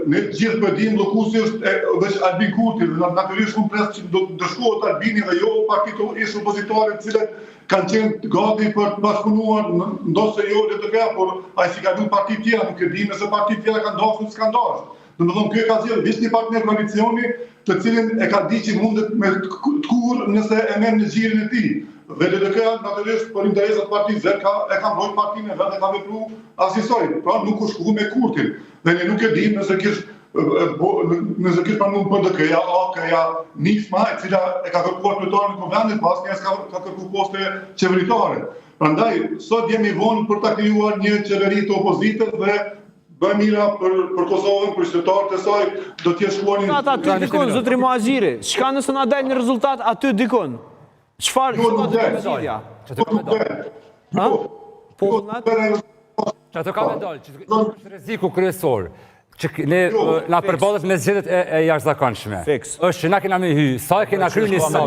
ne të gjithë po e dimë bllokuesi është veç Albin Kurti dhe natyrisht unë pres që do të ndëshkohet Albini dhe jo partitë ish opozitare të cilët kanë qenë gati për të bashkëpunuar, ndonëse jo LDK-ja, por ai s'i ka lu partitë tjera, nuk e dimë nëse partitë tjera kanë dashur, s'kanë dashur. Domethënë ky e ka zgjedhur veç një partner koalicioni, të cilin e ka di që mundet me tkurr nëse e merr në gjirin e tij. Dhe LDK-ja natyrisht për interesat e partisë vet ka e ka mbrojt partinë e vet e ka vepru asisoj. Pra nuk u shku me Kurtin. Dhe ne nuk e dimë nëse kish nëse kish pranu PDK-ja, AAK-ja, Nisma, e cila e ka kërkuar kryetarin e Kuvendit, po asnjë s'ka ka kërku poste qeveritare. Prandaj sot jemi vonë për ta krijuar një qeveri të opozitës dhe Më e mira për për Kosovën, për qytetarët e saj, do të jetë shkuar një Aty dikun, zotri Muhaxhiri, çka nëse na del një rezultat aty dikun? Çfarë jo, nuk del. Zgjidhja? Çfarë ka me dal? Ha? Po vullnet? Çfarë ka me dal? Që është rreziku kryesor? Që ne jo, na përballet me zgjedhjet e, e jashtëzakonshme. Fiks. Është që na kena me hy, sa e kena kry një sa.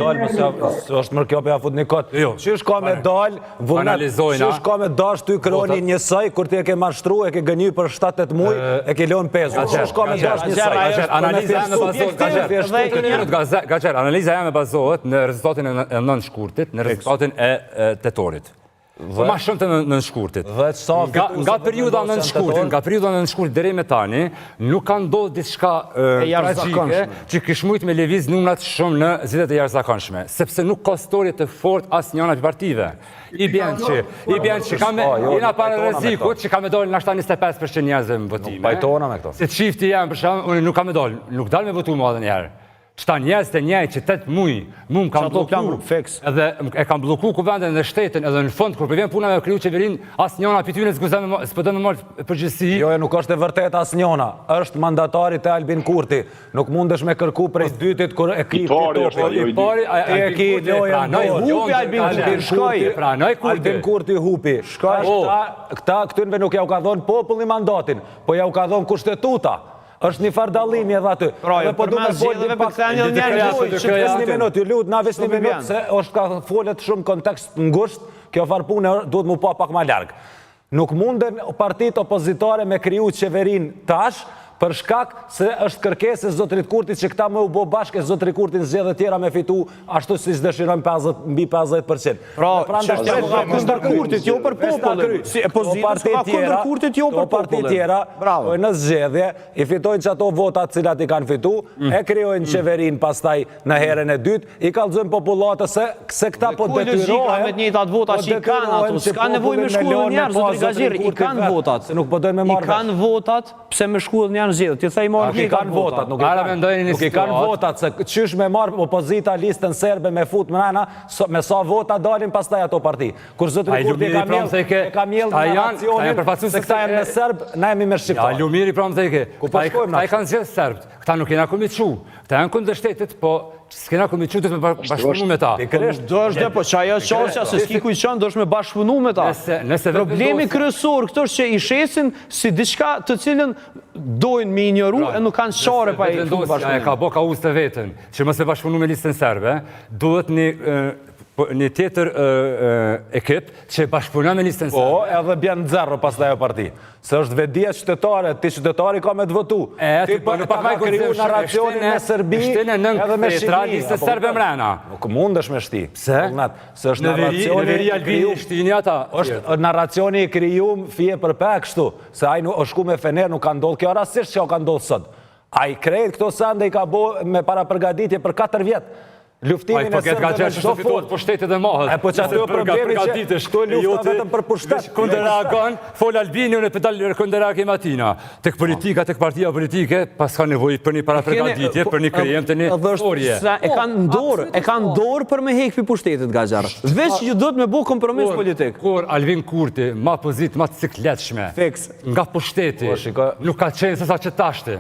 Se është mërë kjo për ja fut një kot. Jo. Qysh ka me dal, vullnet, qysh ka me dash ty kroni njësoj, kur ti e ke mashtru, e ke gënjy për 7-8 muj, e ke lënë pezull. Qysh ka me dash njësoj. Analiza jeme bazohet, Gaxher, analiza jeme bazohet në rezultatin e 9 shkurtit, në rezultatin e tetorit. Po ma shumë të nëntë shkurtit. Dhe sa nga, nga periudha nëntë shkurtit, nga periudha nëntë shkurtit deri me tani, nuk ka ndodhur diçka tragjike që kish mujt me lëviz numrat shumë në zgjedhjet e jashtëzakonshme, sepse nuk ka storje të fortë asnjëna prej partive. I bjen që, i bjen që ka me, jo, jena para rrezikut që ka me dalë nashta 25% njerëzve në votime. Nuk pajtona me këto. Se çifti jam për shembull, unë nuk kam me dalë, nuk dal me votu më edhe një herë. Qëta njerëz të njëjtë që 8 muj, mu më kanë blloku, edhe e kanë blloku kuvendin dhe shtetin, edhe në fund, kur po vjen puna me kriju qeverinë, asnjona prej tyne s'po do me marrë përgjegjësi. Jo, jo, nuk është e vërtetë asnjona, është mandatari te Albin Kurti, nuk mundesh me kërku prej dytit kur e ki ti topin. I pari, ti e ki lojën dorë. Hupi Albin Kurti, shkoi. Pranoi Kurti. Albin Kurti hupi. Shkoi. Këta, këtynve nuk ja u ka dhonë populli mandatin, po ja u ka dhonë kushtetuta. Është një farë dallimi edhe aty. Pra, Dhe po du me përmes fol zgjedhjeve një pak për ktheni edhe një herë lojë, që veç një minutë, ju lut, na veç një minutë se është ka folet shumë kontekst ngusht, kjo farë pune duhet mu pa pak ma larg. Nuk munden partitë opozitare me kriju qeverinë tash, për shkak se është kërkesë e zotrit Kurti që këta me u bo bashkë e zotri Kurti në zgjedhjet tjera me fitu ashtu siç dëshirojnë 50 mbi 50%. Pra, çështja ka kundër Kurtit, jo për popullin. Si opozita ka kundër Kurtit, jo për popullin. Parti tjera, Bravo. në zgjedhje, i fitojnë qato vota të cilat i kanë fitu, mm. e krijojnë mm. qeverinë pastaj në herën e dytë, i kallzojnë popullatës se se këta po detyrohen. me të njëjtat vota po që i kanë ato, s'ka nevojë me shku edhe një herë, zotri Gaxherr, i kanë votat. Se nuk po dojnë me marrë. I kanë votat, pse me shku edhe një herë në zgjedhje? Ti the i marrin të njëjtat votat, nuk i kanë. Nuk i kanë votat se qysh me marr opozita listën serbe me fut mrena, me sa vota dalin pastaj ato parti. Kur zotri Kurti e ka mjell, e ka mjell narracionin se këta janë me serb, na jemi me shqiptar. Ja Lumiri pra më theke. Ku po shkojmë na? Këta i kanë zgjedh serbët. Këta nuk kena ku mi çu. Këta janë kundër shtetit, po s'kena ku mi çu duhet me bashkëpunu me ta. Pikërisht, do është dhe po qajo qasja se s'ki ku i çon, do është me bashkëpunu me ta. Nëse nëse problemi kryesor këtu është që i shesin si diçka të cilën dojnë me injoru e nuk kanë qare pa i fut bashkëpunim. E ka bo kauzë të vetën, që mos e bashkëpunu me listën serbe, duhet një po, një tjetër ekip që bashkëpunon me listën po, serbe. Po, edhe bjen zero pastaj ajo parti. Se është vetëdija qytetare, ti qytetari ka me të votu. E, ti po në pak ma kriju narracionin me Serbi, edhe me Shqipëri. Listën serbe mrena. Nuk mundesh me shti. Pse? Se është narracioni i kriju. Shtini ata. Është narracioni i krijum fije për pe kështu. Se ai nuk është shku me fener, nuk ka ndodhë kjo rastësisht që ka ndodhë sot. Ai krejt këto sende i ka bo me parapërgatitje për 4 vjet. Luftimin po e serbëve në çdo formë. Pushtetit dhe mahet. E po që aty problemi që këtu lufta vetëm për pushtet. Kundërreagon, fol Albini, unë pe dal kundërreagim atina. Tek politika, tek partia politike, pas ka nevojë për një parapërgatitje, për një krijim të një storje. E kanë dorë, e kanë dorë për me hek pi pushtetit, Gaxherr. Veç që duhet me bo kompromis politik. Kur Albin Kurti, ma pozitë, ma të sikletshme. Fiks. Nga pushteti, po, nuk ka qenë se sa që tashti.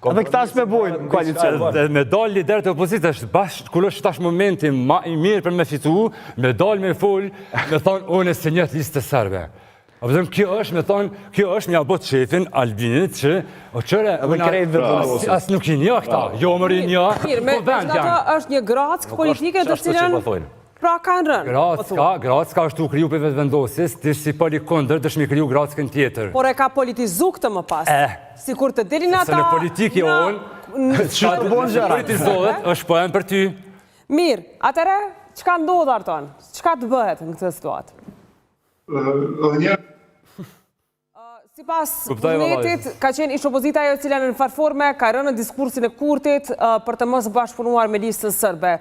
Edhe këta s'pe bojnë koalicion. Dhe me dal liderët e opozitës është bash kur është tash momenti ma i mirë për me fitu, me dal me fol, me thonë unë s'e njoh listën serbe. A vetëm kjo është me thonë, kjo është me ja bo qefin Albinit që o qëre, edhe krejt vetëm as, as nuk i njoh këta, jo më i njoh, Mirë, me po vend ato janë. është një grackë politike të cilën po thonë. pra kanë rënë. po Gracka, gracka është u kriju prej Vetëvendosjes, ti si pol i kundër, dëshmi kriju grackën tjetër. Por e ka politizu këtë më pas. Eh. Sikur të delin ata... Se në politikë jonë, Që të bon gjëra. Politizohet, është poen për ty. Mirë, atëre, çka ndodh Arton? Çka të bëhet në këtë situatë? Edhe një Sipas Kuptoj, vallai. Vullnetit, ka qenë ish opozita ajo e cila në njëfarë forme ka rënë në diskursin e Kurtit për të mos bashkëpunuar me listën sërbe.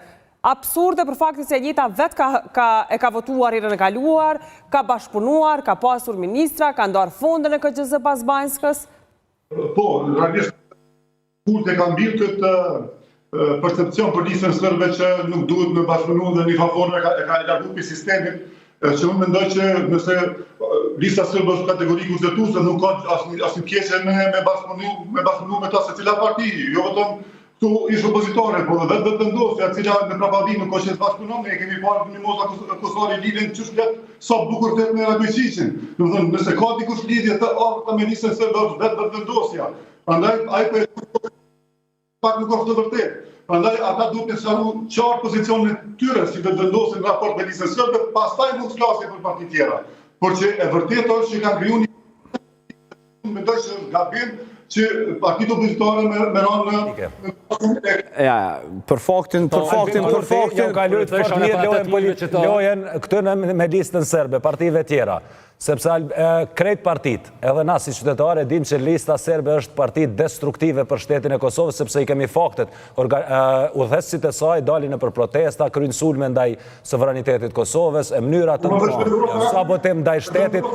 Absurde për faktin se e njëjta vetë ka, ka, e ka votuar herën e kaluar, ka bashkëpunuar, ka pasur ministra, ka ndarë fonde në KQZ pas Banjskës. Po, realisht Kurti e ka mbjellë këtë percepcion për listën serbe që nuk duhet me bashkëpunu dhe një farë forme e ka, e ka largu prej sistemit, që unë mendoj që nëse lista serbe është kategori kushtetuese, nuk ka asnjë asnjë keqe me me bashkëpunu, me bashkëpunu me ta secila parti, jo vetëm këtu ish opozitare, por edhe vetë Vetëvendosja, e cila në prapavijë nuk ka qenë bashkëpunon, ne e kemi parë Mimoza Kusari lidhjen qysh flet sa bukur flet me Radoiçiqin. Domethënë, nëse ka dikush lidhje të afërta me listën serbe është vetë Vetëvendosja. Prandaj ai po e pak nuk është e vërtetë. Prandaj ata duhet të sqarojnë qartë pozicionin e tyre si Vetëvendosje në raport me listën serbe, pastaj mund të flasin për parti tjera. Por që e vërtetë është që kanë kriju një mendoj që është gabim që partitë opozitare me me ranë në në e. Ja, për faktin, për faktin, për faktin. Jau ka lujt fort mirë lojën politike, lojën këtë në me listën serbe, partive tjera. Sepse krejt partitë, edhe na si qytetarë e dimë që lista serbe është parti destruktive për shtetin e Kosovës, sepse i kemi faktet. Udhëheqësit e saj dalin nëpër protesta, kryjnë sulme ndaj sovranitetit të Kosovës, e mënyra të ndryshme, sabotim ndaj shtetit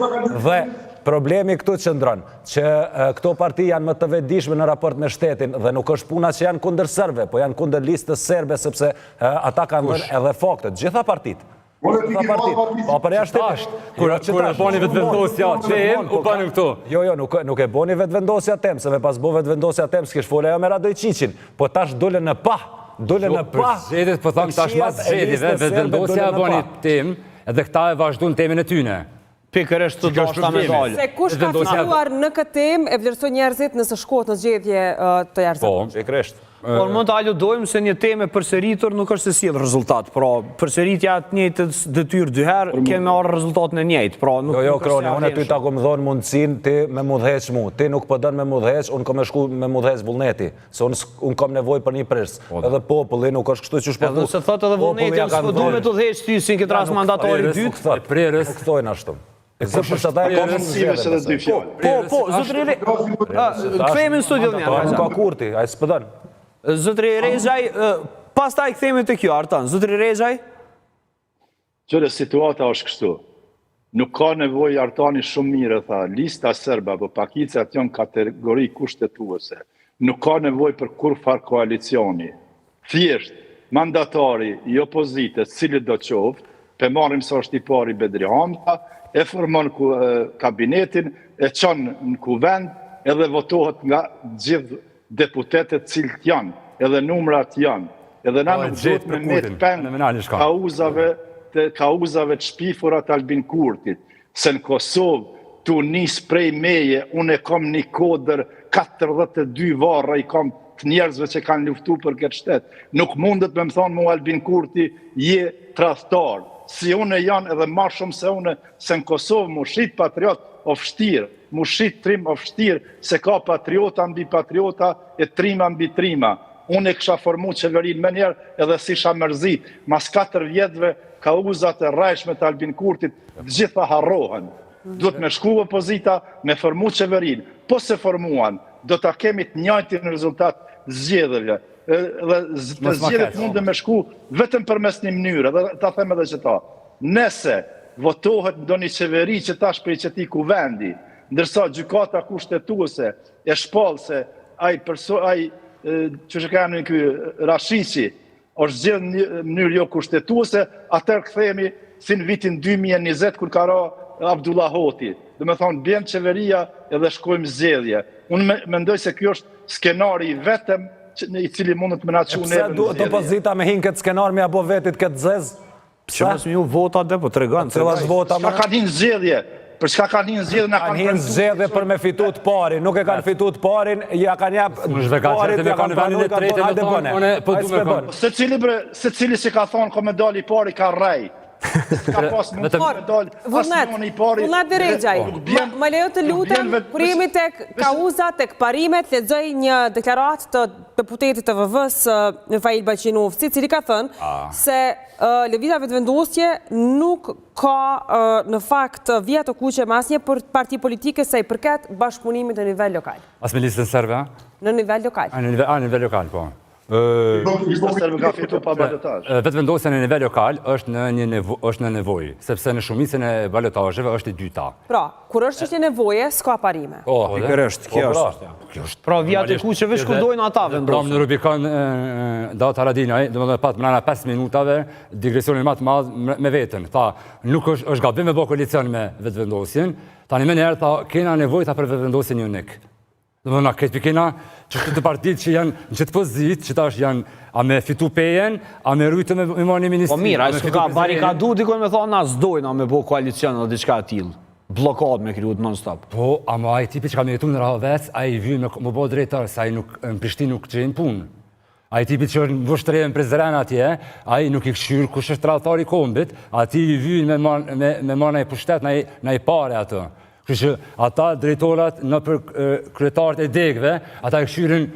dhe problemi këtu qëndron që këto parti janë më të vetëdijshme në raport me shtetin dhe nuk është puna që janë kundër serbëve, po janë kundër listës serbe sepse ata kanë dhënë edhe faktet, gjitha partitë. Gjitha partitë. Po për jashtë tash, kur kur e boni vetëvendosja temë, u bënë këto. Jo, jo, nuk nuk e boni vetëvendosja temë, se me pas bo vetëvendosja temë, s'kish folë ajo me Radoiçiqin. Po tash dolën në pah, dolën jo, në pah. Për zgjedhjet, po tham tash mas zgjedhjeve, vetëvendosja e boni temë, edhe këta e vazhdun temën e tyne. Pikërisht të dashta me dalë. Se kush ka fituar në këtë temë, e vlerësojnë njerëzit nëse shkohet në zgjedhje të jashtëzakonshme. Po, pikërisht. Por mund të aludojmë se një temë e përsëritur nuk është se sjell rezultat. Pra, përsëritja e të njëjtës detyrë dy herë, ke me marrë rezultatin e njëjtë. Pra, nuk Jo, jo, Kroni, unë ty ta kom dhonë mundësinë ti me m'udhëheq mu. Ti nuk po don me m'udhëheq, unë kom me shku me m'udhëheq Vullneti. Se unë unë kam nevojë për një prijës. Po, edhe populli nuk është kështu qysh po Edhe se thotë edhe Vullneti, unë s'po du me të udhëheq ty si në këtë rast mandatari i dytë. Nuk prerës. Nuk thojnë ashtu. E kush është ata e ka mundësi edhe dy fjalë. Po, po, zotëri Re... Kthehemi në studio një herë. Nuk ka Kurti, ai s'po don. Zotëri Rexhaj, pastaj kthehemi te kjo Artan. Zotëri Rexhaj? Qyre situata është kështu. Nuk ka nevojë Artani shumë mirë e tha, lista serbe apo pakicat janë kategori kushtetuese. Nuk ka nevojë për kurrfarë koalicioni. Thjesht, mandatari i opozitës, cilido qoftë, pe marrim se është i pari Bedri Hamza, e formon kabinetin, e çon në kuvend edhe votohet nga gjithë deputetët cilët janë, edhe numrat janë, edhe na po, nuk duhet me met peng kauzave të kauzave të shpifura të Albin Kurtit, se në Kosovë tu nis prej meje, unë e kam një kodër 42 varra i kam të njerëzve që kanë luftu për këtë shtet. Nuk mundet me më thonë mu Albin Kurti je tradhtar. Si unë janë edhe ma shumë se unë, se në Kosovë mu shit patriot o vështirë. Mu shit trim o vështirë se ka patriota mbi patriota e trima mbi trima. Unë e kisha formu qeverinë menjëherë edhe s'isha mërzit. Mas 4 vjetëve kauzat e rrejshme të Albin Kurtit të gjitha harrohen. Duhet me shku opozita me formu qeverinë. Po s'e formuan, do ta kemi të njëjtin rezultat zgjedhjeve. Dhe të zgjedhjet mundën me shku vetëm përmes një mënyre, dhe ta them edhe qëta. Nëse votohet ndonjë qeveri që tash prej qëtij kuvendi, ndërsa gjykata kushtetuese e shpall se ai perso ai që e ka emrin ky Rashiqi është zgjedh në mënyrë jo kushtetuese, atëherë kthehemi si në vitin 2020 kur ka ra Abdullah Hoti. Domethonë, bjen qeveria edhe shkojmë zgjedhje. Unë mendoj se kjo është skenari i vetëm i cili mundet me na çu neve në zgjedhje. Pse duhet opozita me hi n'këtë skenar me ia bo vetit këtë zezë? Pse? Që mos me ju vota dhe, po tregon. Po cila është vota më? Çka kanë hinë zgjedhje? Për çka kanë hinë zgjedhje? Kanë hinë zgjedhje për me fitu të parin, nuk e kanë fitu të parin, ja kanë jap të parit, ja kanë pranu, kanë thonë, hajde bëne. Po du me konë. Secili bre, secili që ka thonë, ko me dali i pari, ka rrejt. Ka pas mund të me dali, asnjë i pari. Vullnet dhe Rexhaj, më lejo të lutem, kur jemi tek kauza, tek parimet, lexoj një deklaratë të deputetit të VV-së, Fail Bajqinovci, i cili ka thënë se Lëvizja Vetëvendosje nuk ka në fakt vija të kuqe me asnjë parti politike sa i përket bashkëpunimit në nivel lokal. As me listën serbe, a? Në nivel lokal. A, në nivel lokal, po. Lista serbe ka fitu pa balotazh. Vetëvendosja në nivel lokal është në një është në nevojë, sepse në shumicën e balotazheve është e dyta. Pra, Kur është çështje nevoje, s'ka parime. Po, pikërisht, kjo po, pra. është. Kjo është. Pra vijat e kuqe veç kur dojnë ata vendosin. Pra në Rubikon Daut Haradinaj, domethënë pat mrena 5 minutave digresionin më të madh me veten. Tha, nuk është është gabim me bë koalicion me Vetëvendosjen. Tani menjëherë tha, kena nevojë tha për Vetëvendosjen unik. Domethënë, na këtë pikena, që këtë të partitë që janë në qëtë pozitë, që tash janë a me fitu Pejën, a me rujtë me, me marrë një ministri. Po mirë, a s'ka barikadu dikon me thonë, na s'dojna me bo koalicion dhe diçka e tillë. Bllokadë me kriju non stop. Po, ama ai tipi që ka me jetu në Rahovec, ai vyn me, me bo drejtor, se ai nuk, në Prishtinë nuk gjen punë. Ai tipi që është në Vushtrri në Prizren atje, ai nuk i kqyr kush është tradhtar i kombit, atij i vyn me marrë me, me marrë naj pushtet, naj, naj pare atë. Kështu që ata drejtorat nëpër kryetarët e degëve, ata e kqyrin.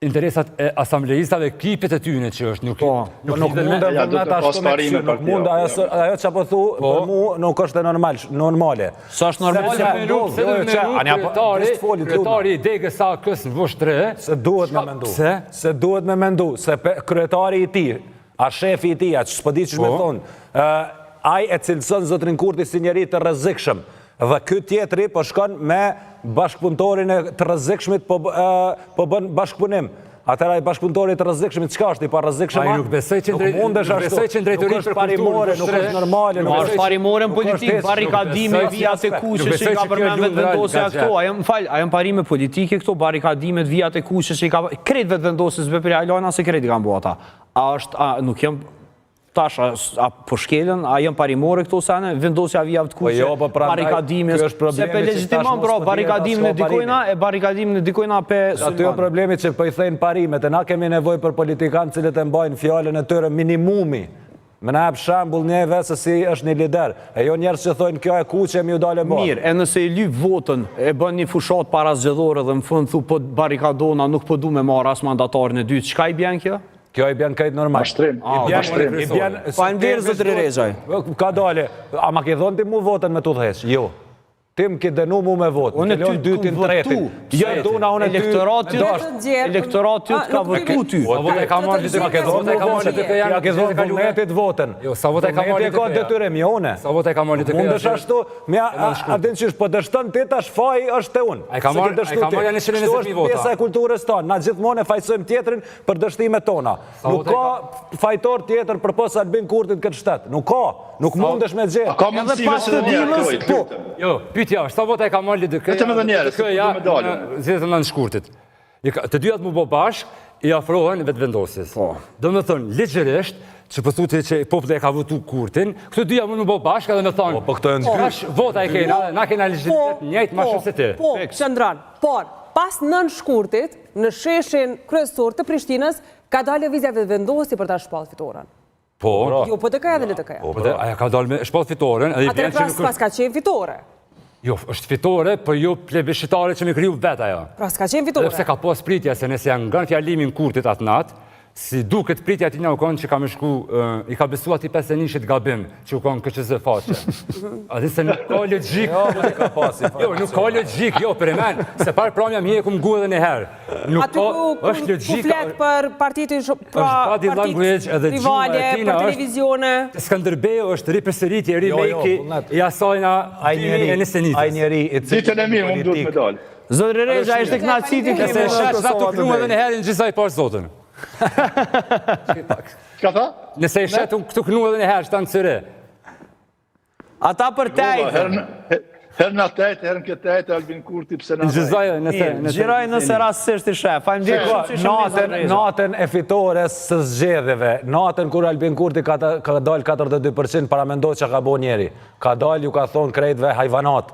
interesat e asambleistave, ekipet e tyne që është, nuk po, nuk nuk mund Ja, të ashtu me kështu, nuk mund, ajo ajo çka po thu, po. për mu nuk është e normal, normale. S'është normale po ndodh? Se jo, që anja po kryetari, kryetari i degës së AAK-së në Vushtrri, se duhet me mendu. Pse? Se duhet me mendu, se kryetari i tij, a shefi i tij, a që s'po di qysh me po. thonë, ë ai e cilëson zotrin Kurti si njeri të rrezikshëm. Dhe ky tjetri po shkon me bashkëpunëtorin e të rrezikshmit po po bën bashkëpunim. Atëherë ai bashkëpunëtori i të rrezikshmit çka është i parrezikshëm? Ai nuk besoj që nuk mundesh ashtu. Besoj që drejtori për parimore, nuk është normale, nuk është parimore në politikë, barrikadime, vijat e kuqe që i ka përmend Vetëvendosja këto, a janë, fal, a janë parime politike këto, barrikadimet, vijat e kuqe që i ka krejt Vetëvendosjes be për se krejt i kanë bo ata. A është a nuk janë Tash, a, a po shkelen, a janë parimore këto sene, vendosja vijave të Po kuqe, jo, po prandaj, barrikadimin, ky është problemi se pe që tash legjitimon, mos pra, po dihet barrikadimin e as ka dikojna, e barrikadimin e dikojna pe Aty është sulmon. problemi që po i thejnë parimet, e na kemi nevojë për politikanë të cilët e mbajnë fjalën e tyre minimumi. Me na jep shembull neve se si është një lider, e jo njerëz që thonë kjo e kuqe mi u dalë e bardhë. Mirë, e nëse i lyp votën, e bën një fushatë parazgjedhore dhe në fund thu po barrikadona, nuk po du me marrë as mandatarin e dytë, çka i bjen kjo? Kjo i bjen krejt normal. Mashtrim, I bjen, mashtrim. i bjen. Faleminderit, zotëri Rexhaj. Ka dale, a ma ke dhënë ti mu votën me të udhëheq? Jo. Ti më ke dënu mu me votë. Unë Më ke ty lënë dytin, kum votu. tretin. Jo, duna unë ty. Elektorati me dasht. Elektorati të ka votu ty. Sa vota e ka marrë Ti ma ke Sa vota e dhënë ka mu marrë votën. LDK-ja Ja ke dhënë vullnetit votën. Jo, sa vota e ka marrë Vullneti e ka LDK-ja? detyrim, jo unë. Sa vota e ka marrë LDK-ja? Mundesh ashtu, mja, a, a din qysh, po dështon ti tash faji është te unë. A e ka Se ke marrë- dështu a e ka ti. marrë janë 120.000 Kështu është vota. pjesa e kulturës tonë. Na gjithmonë e fajsojmë tjetrin për dështimet tona. Nuk ka fajtor tjetër përpos Albin Kurtit këtë shtet. Nuk ka, nuk mundesh me gjetë. A ka mundësi pas veç edhe të një herë, dilës, Kroj, po. lutem. Jo, pyetja është, sa vota e ka marrë LDK-ja? Vetëm edhe një herë, se LDK-ja po du me dalë. në zgjedhjet e 9 shkurtit. I ka- Të dyjat mu bë bashk, i afrohen vetëvendosjes. Po. Do me thënë, ligjërisht, që po thotë që populli e ka votu Kurtin, këto dyja mund mu bë bashk edhe me thonë, Po, po këto janë dy. Tash vota e kena, na kena legitimitet njëjtë ma shumë se ti. Po, qëndron. Por, pas 9 shkurtit, në sheshin kryesor të Prishtinës, ka dalë lëvizja Vetëvendosje për ta shpallë fitoren. Po, Jo PDK-ja dhe LDK-ja. po, dhe aja ka dalë me shpallë fitoren, edhe i Atëherë bjen që pra nuk është... s'pas ka qenë fitore. Jo, është fitore, po jo plebishitare që me kriju vetë ajo. Pra s'ka qenë Edhe fitore. pse ka pas pritja, se nëse janë ngën fjalimin Kurtit atë natë, si duket pritja atina u konë që ka me shku, i ka besu ati 51-shit gabim, që u konë KQZ faqe. A di se nuk ka logjik. Jo, po ka pasi. Jo, nuk ka logjik, jo, për e men, se parë pram jam hje e kum ngu edhe një herë. Nuk Aty ka, ku, ku, është ku logjika, flet për partitë pra është body language edhe gjuha e rivale, tina për është- televizione. Skënderbeu është ripërsëritje, Jo, jo, remake Vullnet. i asajna Ai njeri, 2021. ai njeri i cili Ditën e mirë, unë duhet me dalë. Zotëri Rexhaj ishte kënaqësi ti Nëse kemi e sheh, na të knu edhe një herë në gjithsaj parë zotën. Çka tha? Nëse e sheh këtu knu edhe një herë, shta në Cyre. Ata për Valla, tejtë. herën herën në tejtë, herën këtë tejtë, Albin Kurti pse na. Në gjithsaj, nëse... Mirë, Gjiraj nëse rastësisht i sheh. Faleminderit Shiko, shumë që ishim natën, Zotëri Rexhaj. natën e fitores së zgjedhjeve, natën kur Albin Kurti ka, ta- ka dalë 42%, paramendo që ka bo njeri. Ka dalë, ju ka thonë krejtve hajvanat.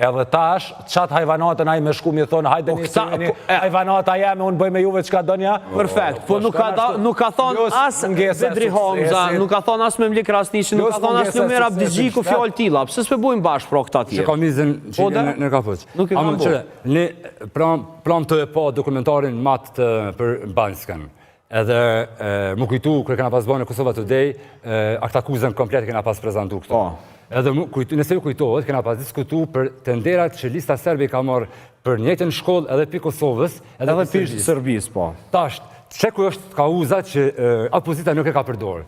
Edhe tash, qatë hajvanatën ai me shku mi thonë, hajde një këta- jeni po, e- hajvanata jeme, unë bëj me juve çka donja. Perfekt, po nuk ka da, nuk ka thonë Plus as mungesa e Bedri Hamza, suksesit. nuk ka thonë as Memli Krasniqi, nuk Plus ka thonë as mungesa e Lumir suksesit Abdixhiku në shtet. fjalë tilla. Pse s'pe bojnë bashkë pra këta Që tjerë? kamizën që Po, da? në, në kapuç. Nuk e Ama kam bo. qëre, ne pram, pram të e pa dokumentarin mat të, për Banjskën. Edhe e, më kujtu, kër kena pas bërë në Kosova Today, e, aktakuzën komplet kena pas prezentu këtu. Po. Edhe më kujtu, nëse ju kujtohet, kena pas diskutu për tenderat që lista serbe i ka marrë për njëjtën shkollë edhe pi Kosovës, edhe, Edhe pi pi Serbisë, po. Tash, që ku është kauza që e, opozita nuk e ka përdorë.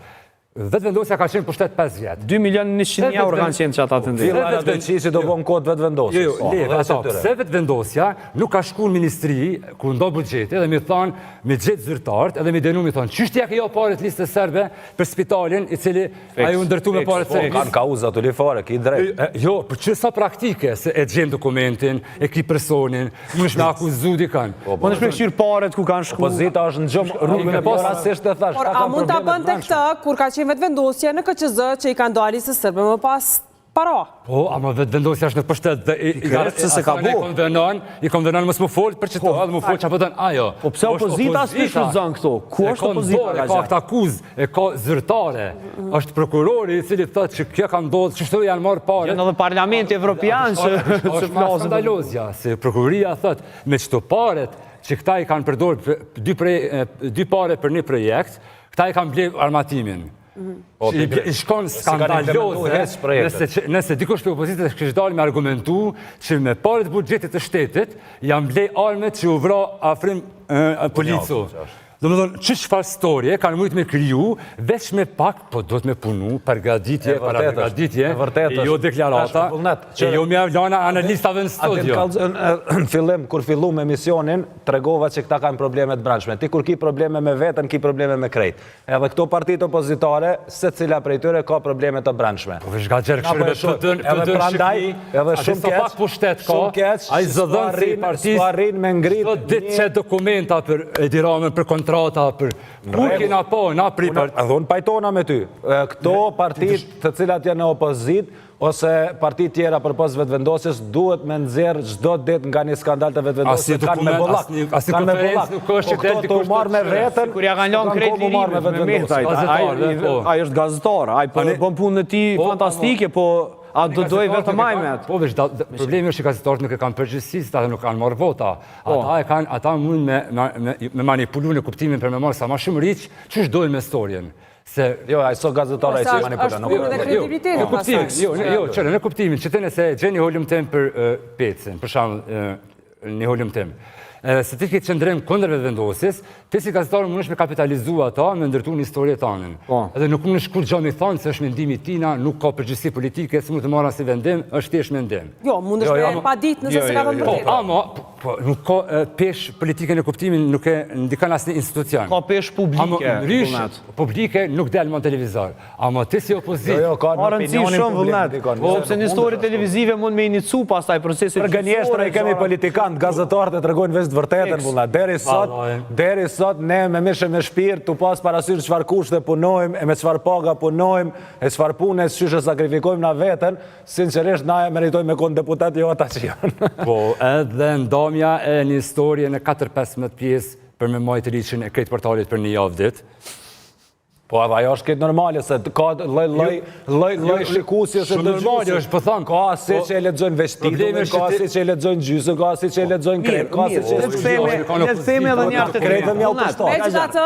Vetëvendosja ka qenë pushtet 5 vjet. 2 milion 100 mijë euro kanë qenë që ata tenderë. Filla Radoiçiqi do bon kod vetëvendosjes. Jo, jo, Po, le, dhe ato, atyre. pse vetëvendosja nuk ka shku në ministri, ku ndo buxheti, edhe mi thonë, me gjithë zyrtarët, edhe mi denu mi thonë, qysh t'ja ke jo paret listës serbe për spitalin, i cili ai u ndërtu me paret Po, serbisë? kanë kauza të li fare, ki drejt. E, Jo, për që sa praktike, se e gjen dokumentin, e ki personin, mundesh me akuzu dikan. Po në shme këshyrë paret ku kanë shku. Opozita është në gjumë rrugën e pas- parasisht e thash. Por ta a kanë mund ta probleme bënte brendshme. këtë kur ka qenë vetëvendosje në KQZ që i kanë dalë listës serbe më pas para? Po, ama vetëvendosja është në pushtet dhe i, i, Pikërisht se se ka asaj i bo. konvenon, i konvenon mos më fol për çto, edhe më fol çfarë po thon ajo. Po pse është opozita s'pi shfrytëzon këto? Ku E është ka në opozita dorë, ka E ka gjetë? këtë akuzë, e ka zyrtare. Është prokurori i cili thotë që kjo ka ndodhur, qështu janë marrë paret. Janë edhe Parlamenti Evropian që Është që ma flasin. skandalozja, se prokuroria thotë me çto paret. që këta i kanë përdor dy, prej, dy pare për një projekt, këta i kanë ble armatimin. Mhm. Po, I shkon skandaloze, nëse, nëse dikush prej opozitës kish dalë me argumentu që me paret e buxhetit të shtetit, janë ble armët që u vra Afrim Policu. Domethonë, që çfarë storje kanë mujtë me kriju, veç me pak, po do të me punu, përgatitje, parapërgatitje, jo deklarata, e jo me ja lana analistave në studio. Në fillim, kur fillum emisionin, tregova që këta kanë probleme të brendshme. Ti kur ki probleme me veten, ki probleme me krejt. Edhe këto partitë opozitare, secila prej tyre ka probleme të brendshme. Po veç gaxher kështu me PD-n, PD-n prandaj, edhe shumë keq. Sa pak pushtet ka, ai zëdhënësi i partisë, s'po arrin me ngrit. Çdo ditë qet dokumenta për Edi Ramën, për kontrata, për kur kena po, na pri për. Edhe unë pajtona me ty. Këto partitë të cilat janë në opozitë, ose parti tjera përpos Vetëvendosjes duhet me nxjerr çdo ditë nga një skandal të Vetëvendosjes kanë me bollak. Asnjë konferencë nuk është që del dikush të marrë me veten. Kur ja kanë lënë krejt lirimin me Vetëvendosjen. Ai po. Ai është gazetar, ai po bën punën e tij po, fantastike, po a do dojë vetëm ai me atë? Po veç problemi është që gazetarët nuk e kanë përgjegjësi, se ata nuk kanë marrë vota. Po. Ata e kanë, ata mund me me manipulu në kuptimin për me marrë sa më shumë reach, qysh dojnë me storjen. Se jo, ai s'o gazetar ai që manipulon, nuk është. Është kredibiliteti. Në kuptimin, jo, jo, çfarë, në kuptimin që ti nëse gjen një hulumtim për Pecin, për shembull, një hulumtim. Se ti ke qëndrim kundër Vetëvendosjes, ti si gazetar mundesh me kapitalizu ata, me ndërtu një histori tanën. Po. Edhe nuk mundesh kurgjo me thonë se është mendimi tina, nuk ka përgjegjësi politike, s'mund të marrë asnjë vendim, është thjesht mendim. Jo, mundesh jo, jo, me padit nëse jo, s'e ka thënë po, vërtetën. Po, ama, Po, nuk ka peshë politike në kuptimin, nuk e ndikon asnjë institucion. Ka peshë publike. Ama ndryshe, publike nuk del më në televizor. Ama ti si opozitë... Jo, jo, ka në rëndësi shumë vullnet. Po, sepse një story televizive mund me inicu pastaj procesin Për gënjeshtra i kemi politikanët, gazetarët e tregojnë veç të vërtetën, vullnet. Deri sot, deri sot ne me mish e me shpirt, tu pas parasysh çfarë kushte punojmë, e me çfarë paga punojmë, e çfarë pune, qysh e sakrifikojmë na veten, Sinqerisht na e meritojmë me konë deputet, jo ata që janë. Po, edhe ndamja e një storje në 4-15 pjesë për me majtë reach-in e krejt portalit për një javë ditë. Po edhe ajo është krejt normale, se ka lloj lloj lloj lloj shikuesi ose dëgjuesi. Normale është, po tham. Ka asi po, që e lexojnë veç titullin, ka asi që e lexojnë gjysën, ka asi që e lexojnë krejt, ka asi që e lexojnë. Le të themi edhe një herë të krejt më u përshtat. Megjithatë,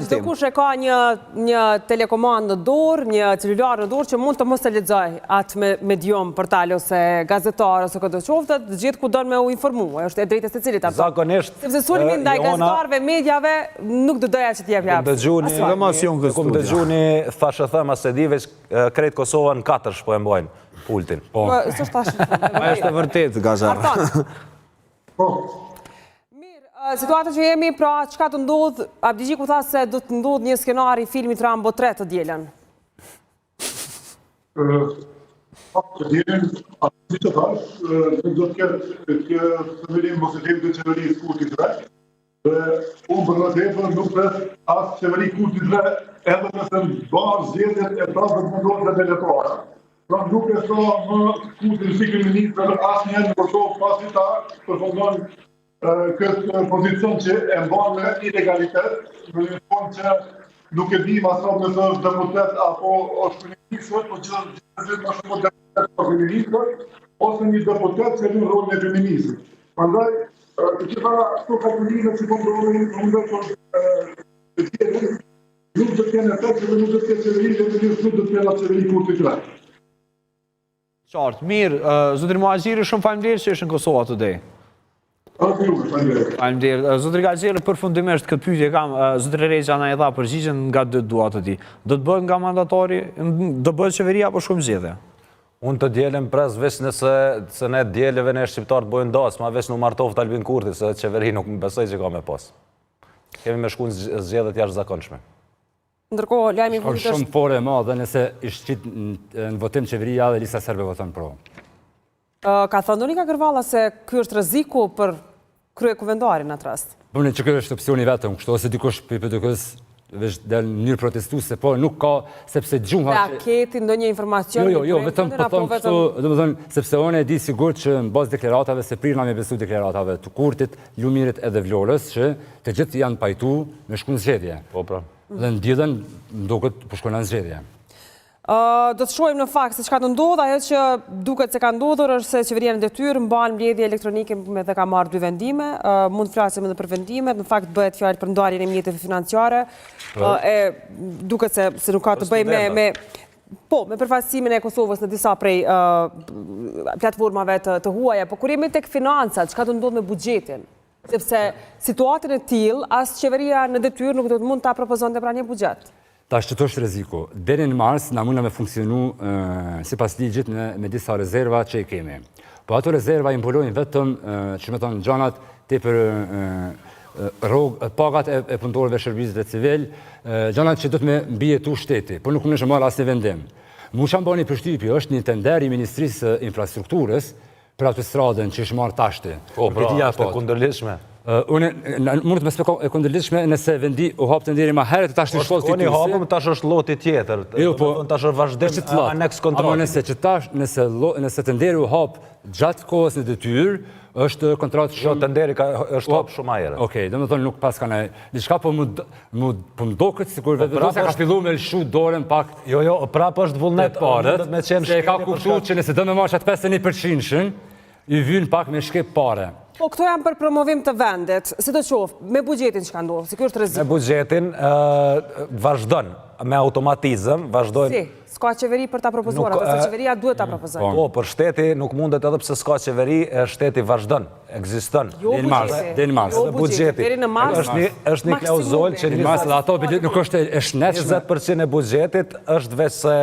çdokush e ka një një telekomandë në dorë, një celular në dorë që mund të mos e lexojë atë me medium, portal ose gazetar ose këdo qoftë, të gjithë ku don me u informu, është e drejtë e secilit ato. Zakonisht, Sepse sulmi ndaj gazetarëve, mediave, nuk do doja që t'i jepja. Kum dëgju një, dhe mos ju në kum dëgju një thashethem as e di, veç krejt Kosova në katërsh po e mbajnë pultin. Po, po s'është tash. Është e vërtetë, Gazar. Artan. Po. Mirë, situata që jemi, pra, çka të ndodhë, Abdixhiku tha se do të ndodhë një skenar i filmit Rambo 3 të dielën. Të dielën, atë që thash, nuk do të ketë kjo themelim ose të të qeverisë Kurti 3, dhe unë për më tepër nuk pres as qeveri Kurti 3, edhe nëse mbahen zgjedhjet e prapë do të ndodhë dhe elektorale. Pra nuk e shoh më Kurtin si kryeministër asnjëherë në Kosovë pasi ta përfundon këtë pozicion që e mban me ilegalitet, në një formë që nuk e di as sot nëse është deputet apo është kryeministër, po gjithsesi më shumë deputet apo kryeministër, ose një deputet që lun rolin e kryeministrit. Prandaj, të gjitha këto kalkulime që po ndodhin, unë do të të Nuk do të kenë efekt dhe nuk do të ketë qeveri dhe nuk do të ketë qeveri Kurti 3. Qartë, mirë, zotri Muhaxhiri, shumë faleminderit që ishe në Kosova Today. Faleminderit. Faleminderit. Zotri Gaxherri, përfundimisht këtë pyetje kam, zotri Rexha na e dha përgjigjen nga dy dua të di. Do të bëhet nga mandatari, do bëhet qeveria apo shkojmë zgjedhje? Unë të dielën pres veç nëse se ne dielëve ne shqiptarët bojnë dasma, veç nuk martoft Albin Kurti, se qeveri nuk më besoj që ka me pas. Kemi me shku në zgjedhje të jashtëzakonshme. Ndërkohë, lajmi i fundit është... Shumë fore e madhe nëse ish qitë në votim qeveria dhe Lista Serbe voton pro. Ka thënë Donika Gërvalla se ky është rreziku për kryekuvendarin në atë rast. Po në që kjo është opsioni vetëm, kështu ose dikush prej PDK-së veç del në mënyrë protestuese, po nuk ka sepse gjuha që... A ke ti ndonjë informacion? Jo, jo, jo, vetëm po them kështu, domethënë, sepse unë e di sigurt që në bazë deklaratave, se prirna me besu deklaratave të Kurtit, Lumirit edhe Vlorës, që të gjithë janë pajtu me shku në zgjedhje. Po, pra. Dhe në dielën, më duket, po shkojnë në zgjedhje. Do të shohim në fakt se çka do ndodhë, ajo që duket se ka ndodhur është se qeveria në detyrë mban mbledhje elektronike me dhe ka marrë dy vendime, mund të flasim edhe për vendimet, në fakt bëhet fjalë për ndarjen e mjeteve financiare, po. e duket se se nuk ka të bëjë me me po, me përfaqësimin e Kosovës në disa prej platformave të, të huaja, po kur jemi tek financat, çka do ndodhë me buxhetin? Sepse situatën e tillë, as qeveria në detyrë nuk do të mund ta propozonte pra një buxhet. Tash qëtu është rreziku. Deri në mars na mundna me funksionu sipas ligjit me, me disa rezerva që i kemi. Po ato rezerva i mbulojnë vetëm, që me thonë, gjanat tepër rrog, pagat e, e punëtorëve shërbyesve civil, gjanat që do të me mbijetu shteti, po nuk mundesh me marrë asnjë vendim. Mu që më bani përshtypje është një tender i Ministrisë së Infrastrukturës, për autostradën që është marrë tashti. Po, pra, është e kundërligjshme. Unë, mund të më shpjegoj e kundërligjshme nëse vendi u hap tenderi ma herët tash të shkollë fituesi. Po, hapëm tash është loti tjetër. Jo, po, tash është vazhdim aneks kontratë. Ama nëse që tash, nëse nëse tenderi u hap gjatë kohës në detyrë, është kontratë jo, shumë... Jo, tenderi ka, është hap shumë ma herët. Okej, domethënë nuk pas ka në... Diçka po më, më, po më doket sikur po, Vetëvendosja ka fillu me lëshu dorën pak... Jo, jo, prapë është vullnet, paret, me qenë se e ka kuptu që nëse do me marrë qatë 51%-shin, i vyn pak me shkep pare. Po, këto janë për promovim të vendit, sido qoftë, me buxhetin çka ndodh, se kjo është rrezik. Me buxhetin, vazhdon, me automatizëm, vazhdojnë... Si, s'ka qeveri për ta propozuar, atë se qeveria duhet ta propozojë. Po, për shteti nuk mundet edhe pse s'ka qeveri, shteti vazhdon. Ekziston. Jo Deri në mars, deri në mars. Jo buxheti. Deri në mars. Është një është një klauzolë që në mars dhe ato bilet nuk është e shëndetshme. 20% e buxhetit është veç se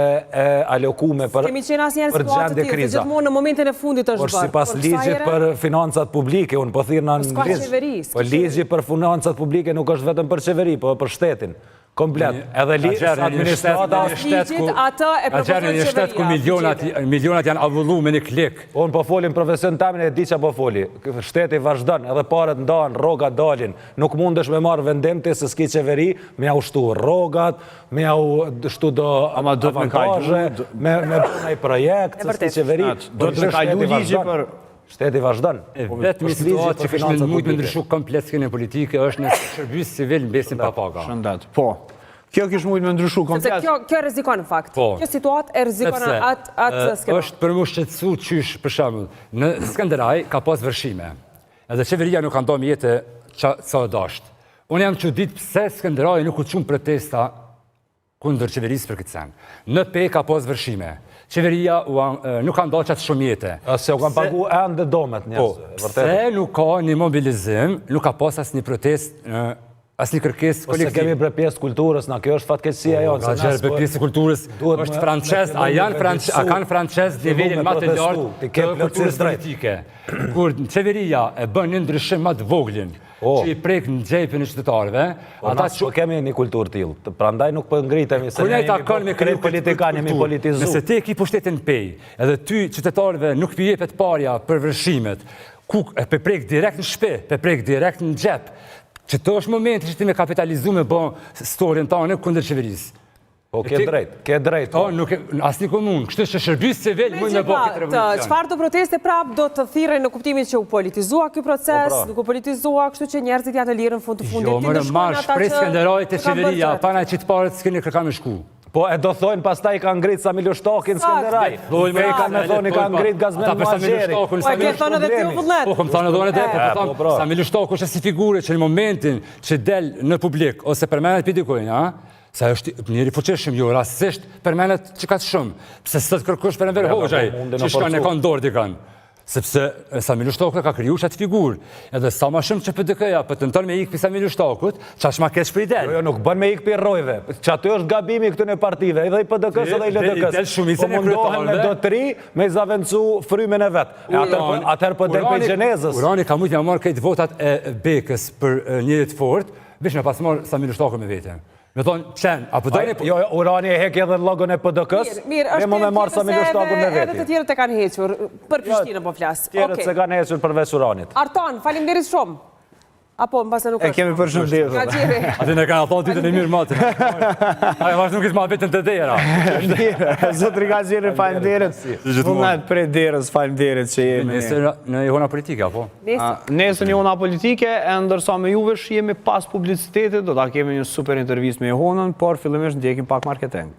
e alokume për Kemi qenë asnjëherë në situatë të tillë, gjithmonë në momentin e fundit është bërë. Por sipas ligjit për financat publike, unë po thirrna po në ligj. Po ligji për financat publike nuk është vetëm për qeveri, po për shtetin. Komplet. Edhe li, administrata në shtet ku atë e propozon qeveria. Në shtet ku milionat milionat janë avullu me një klik. Po unë po folim profesion temin e di çka po foli. Shteti vazhdon, edhe paret ndahen, rrogat dalin. Nuk mundesh me marr vendim ti se s'ki qeveri, me jau shtu rrogat, me jau shtu do Ama do të me kalu, me me bë një projekt, se s'ki qeveri. Do të me kalu ligji për Shteti vazhdon. E vetmi situatë që kish me mujtë me ndryshu komplet skenën politike është nëse shërbyes civil mbesin pa paga. Shëndet. Po. Kjo kish mujtë me ndryshu komplet. Sepse kjo kjo rrezikon në fakt. Po. Kjo situatë e rrezikon atë atë skenë. Është për mu shqetësu qysh për shembull, në Skenderaj ka pas vërshime. Edhe qeveria nuk ka nda mjete ça sa dasht. Unë jam çudit pse Skenderaj nuk u çun protesta kundër qeverisë për këtë sen. Në Pejë ka pas vërshime. Qeveria nuk ka nda qatë shumë mjete. Se u kanë pagu ende domet njerëz, po, vërtet. Pse nuk ka një mobilizim, nuk ka pas asnjë protestë, asnjë kërkesë kolektive. Po se kemi bre pjesë kulturës, na kjo është fatkeqësia po, jonë. Ka gjerë për pjesë kulturës, është francez, a janë francez, a kanë francez nivelin ma të lartë të kulturës politike. Kur qeveria e bën një ndryshim ma të voglin, Po. që i prek në xhepin e qytetarëve, po, ata që po kemi një kulturë tillë, prandaj nuk po ngritemi se ne jemi me krejt politikan jemi politizu. Nëse ti e ki pushtetin në Pejë, edhe ty qytetarëve nuk pi jepet parja për vërshimet, ku e pe prek direkt në shtëpi, pe prek direkt në xhep. Qëto është momenti që ti me kapitalizu me bë storyn tane kundër qeverisë. Po, ke drejt, ke drejt. Po, nuk e, asnjë komunë, kështu që shërbyes civil mund me bë këtë revolucion. Çfarëdo proteste prap do të thirrej në kuptimin që u politizua ky proces, po, pra. nuk u politizua, kështu që njerëzit janë të lirë në fund të fundit. Jo, more marsh prej Skenderajt te qeveria, pa na qitë paret s'keni kërka me shku. Po e do thojnë pastaj ka ngrit Sami Lushtakin Skenderaj. Po e kanë me thonë ka ngrit Gazmend Muhaxheri. Po e ke thënë edhe ti Vullnet. Po kom thënë edhe unë edhe, po po po pra. Sami Lushtaku është si figurë që në momentin që del në publik ose përmendet prej dikujt, a? Se është njeri i fuqishëm, jo rastësisht përmendet që ka të shumë. Pse s'thot kërkush për Enver Hoxhaj, që shkon e ka në dorë dikën. Sepse Sami Lushtaku ka kriju qatë figurë. Edhe sa ma shumë që PDK-ja po tenton me ikë prej Sami Lushtakut, qaq ma keq po i del. Jo, jo, nuk bën me ikë prej rrojve. Qaty është gabimi këtyne partive, edhe i PDK-së edhe i LDK-së. Po mundohen me do të ri me zavendësu frymën e vet. E atëherë po, atëherë po del prej gjenezës. Urani ka mujtë me marrë krejt votat e Bekës për njeri të fortë, veç me pas marrë Sami Lushtakun me vete. Me thonë, qenë, apo doni... Jo, jo, Urani e hek edhe logon e PDK-së, mirë, është me marrë Sami Lushtakun me veti. Edhe të tjerët e kanë hequr, për jo, Prishtinën po flas. Tjerët s'e kanë hequr përveç Uranit. Artan, faleminderit shumë. Apo, në mbase nuk është. E kemi përshëndetur. Nga gjeri. Aty në kanë thonë ditën e mirë matën. Ajo vazhdo nuk ishte ma vetëm te dera. Mirë, zotri Gaxherri, faleminderit. Vullnet prej derës, faleminderit që jemi. Nesër në Jehona Politike, apo? Nesër në Jehona Politike, e ndërsa me juve shihemi pas publicitetit, do ta kemi një super intervistë me Jehonën, por fillimisht ndjekim pak marketing.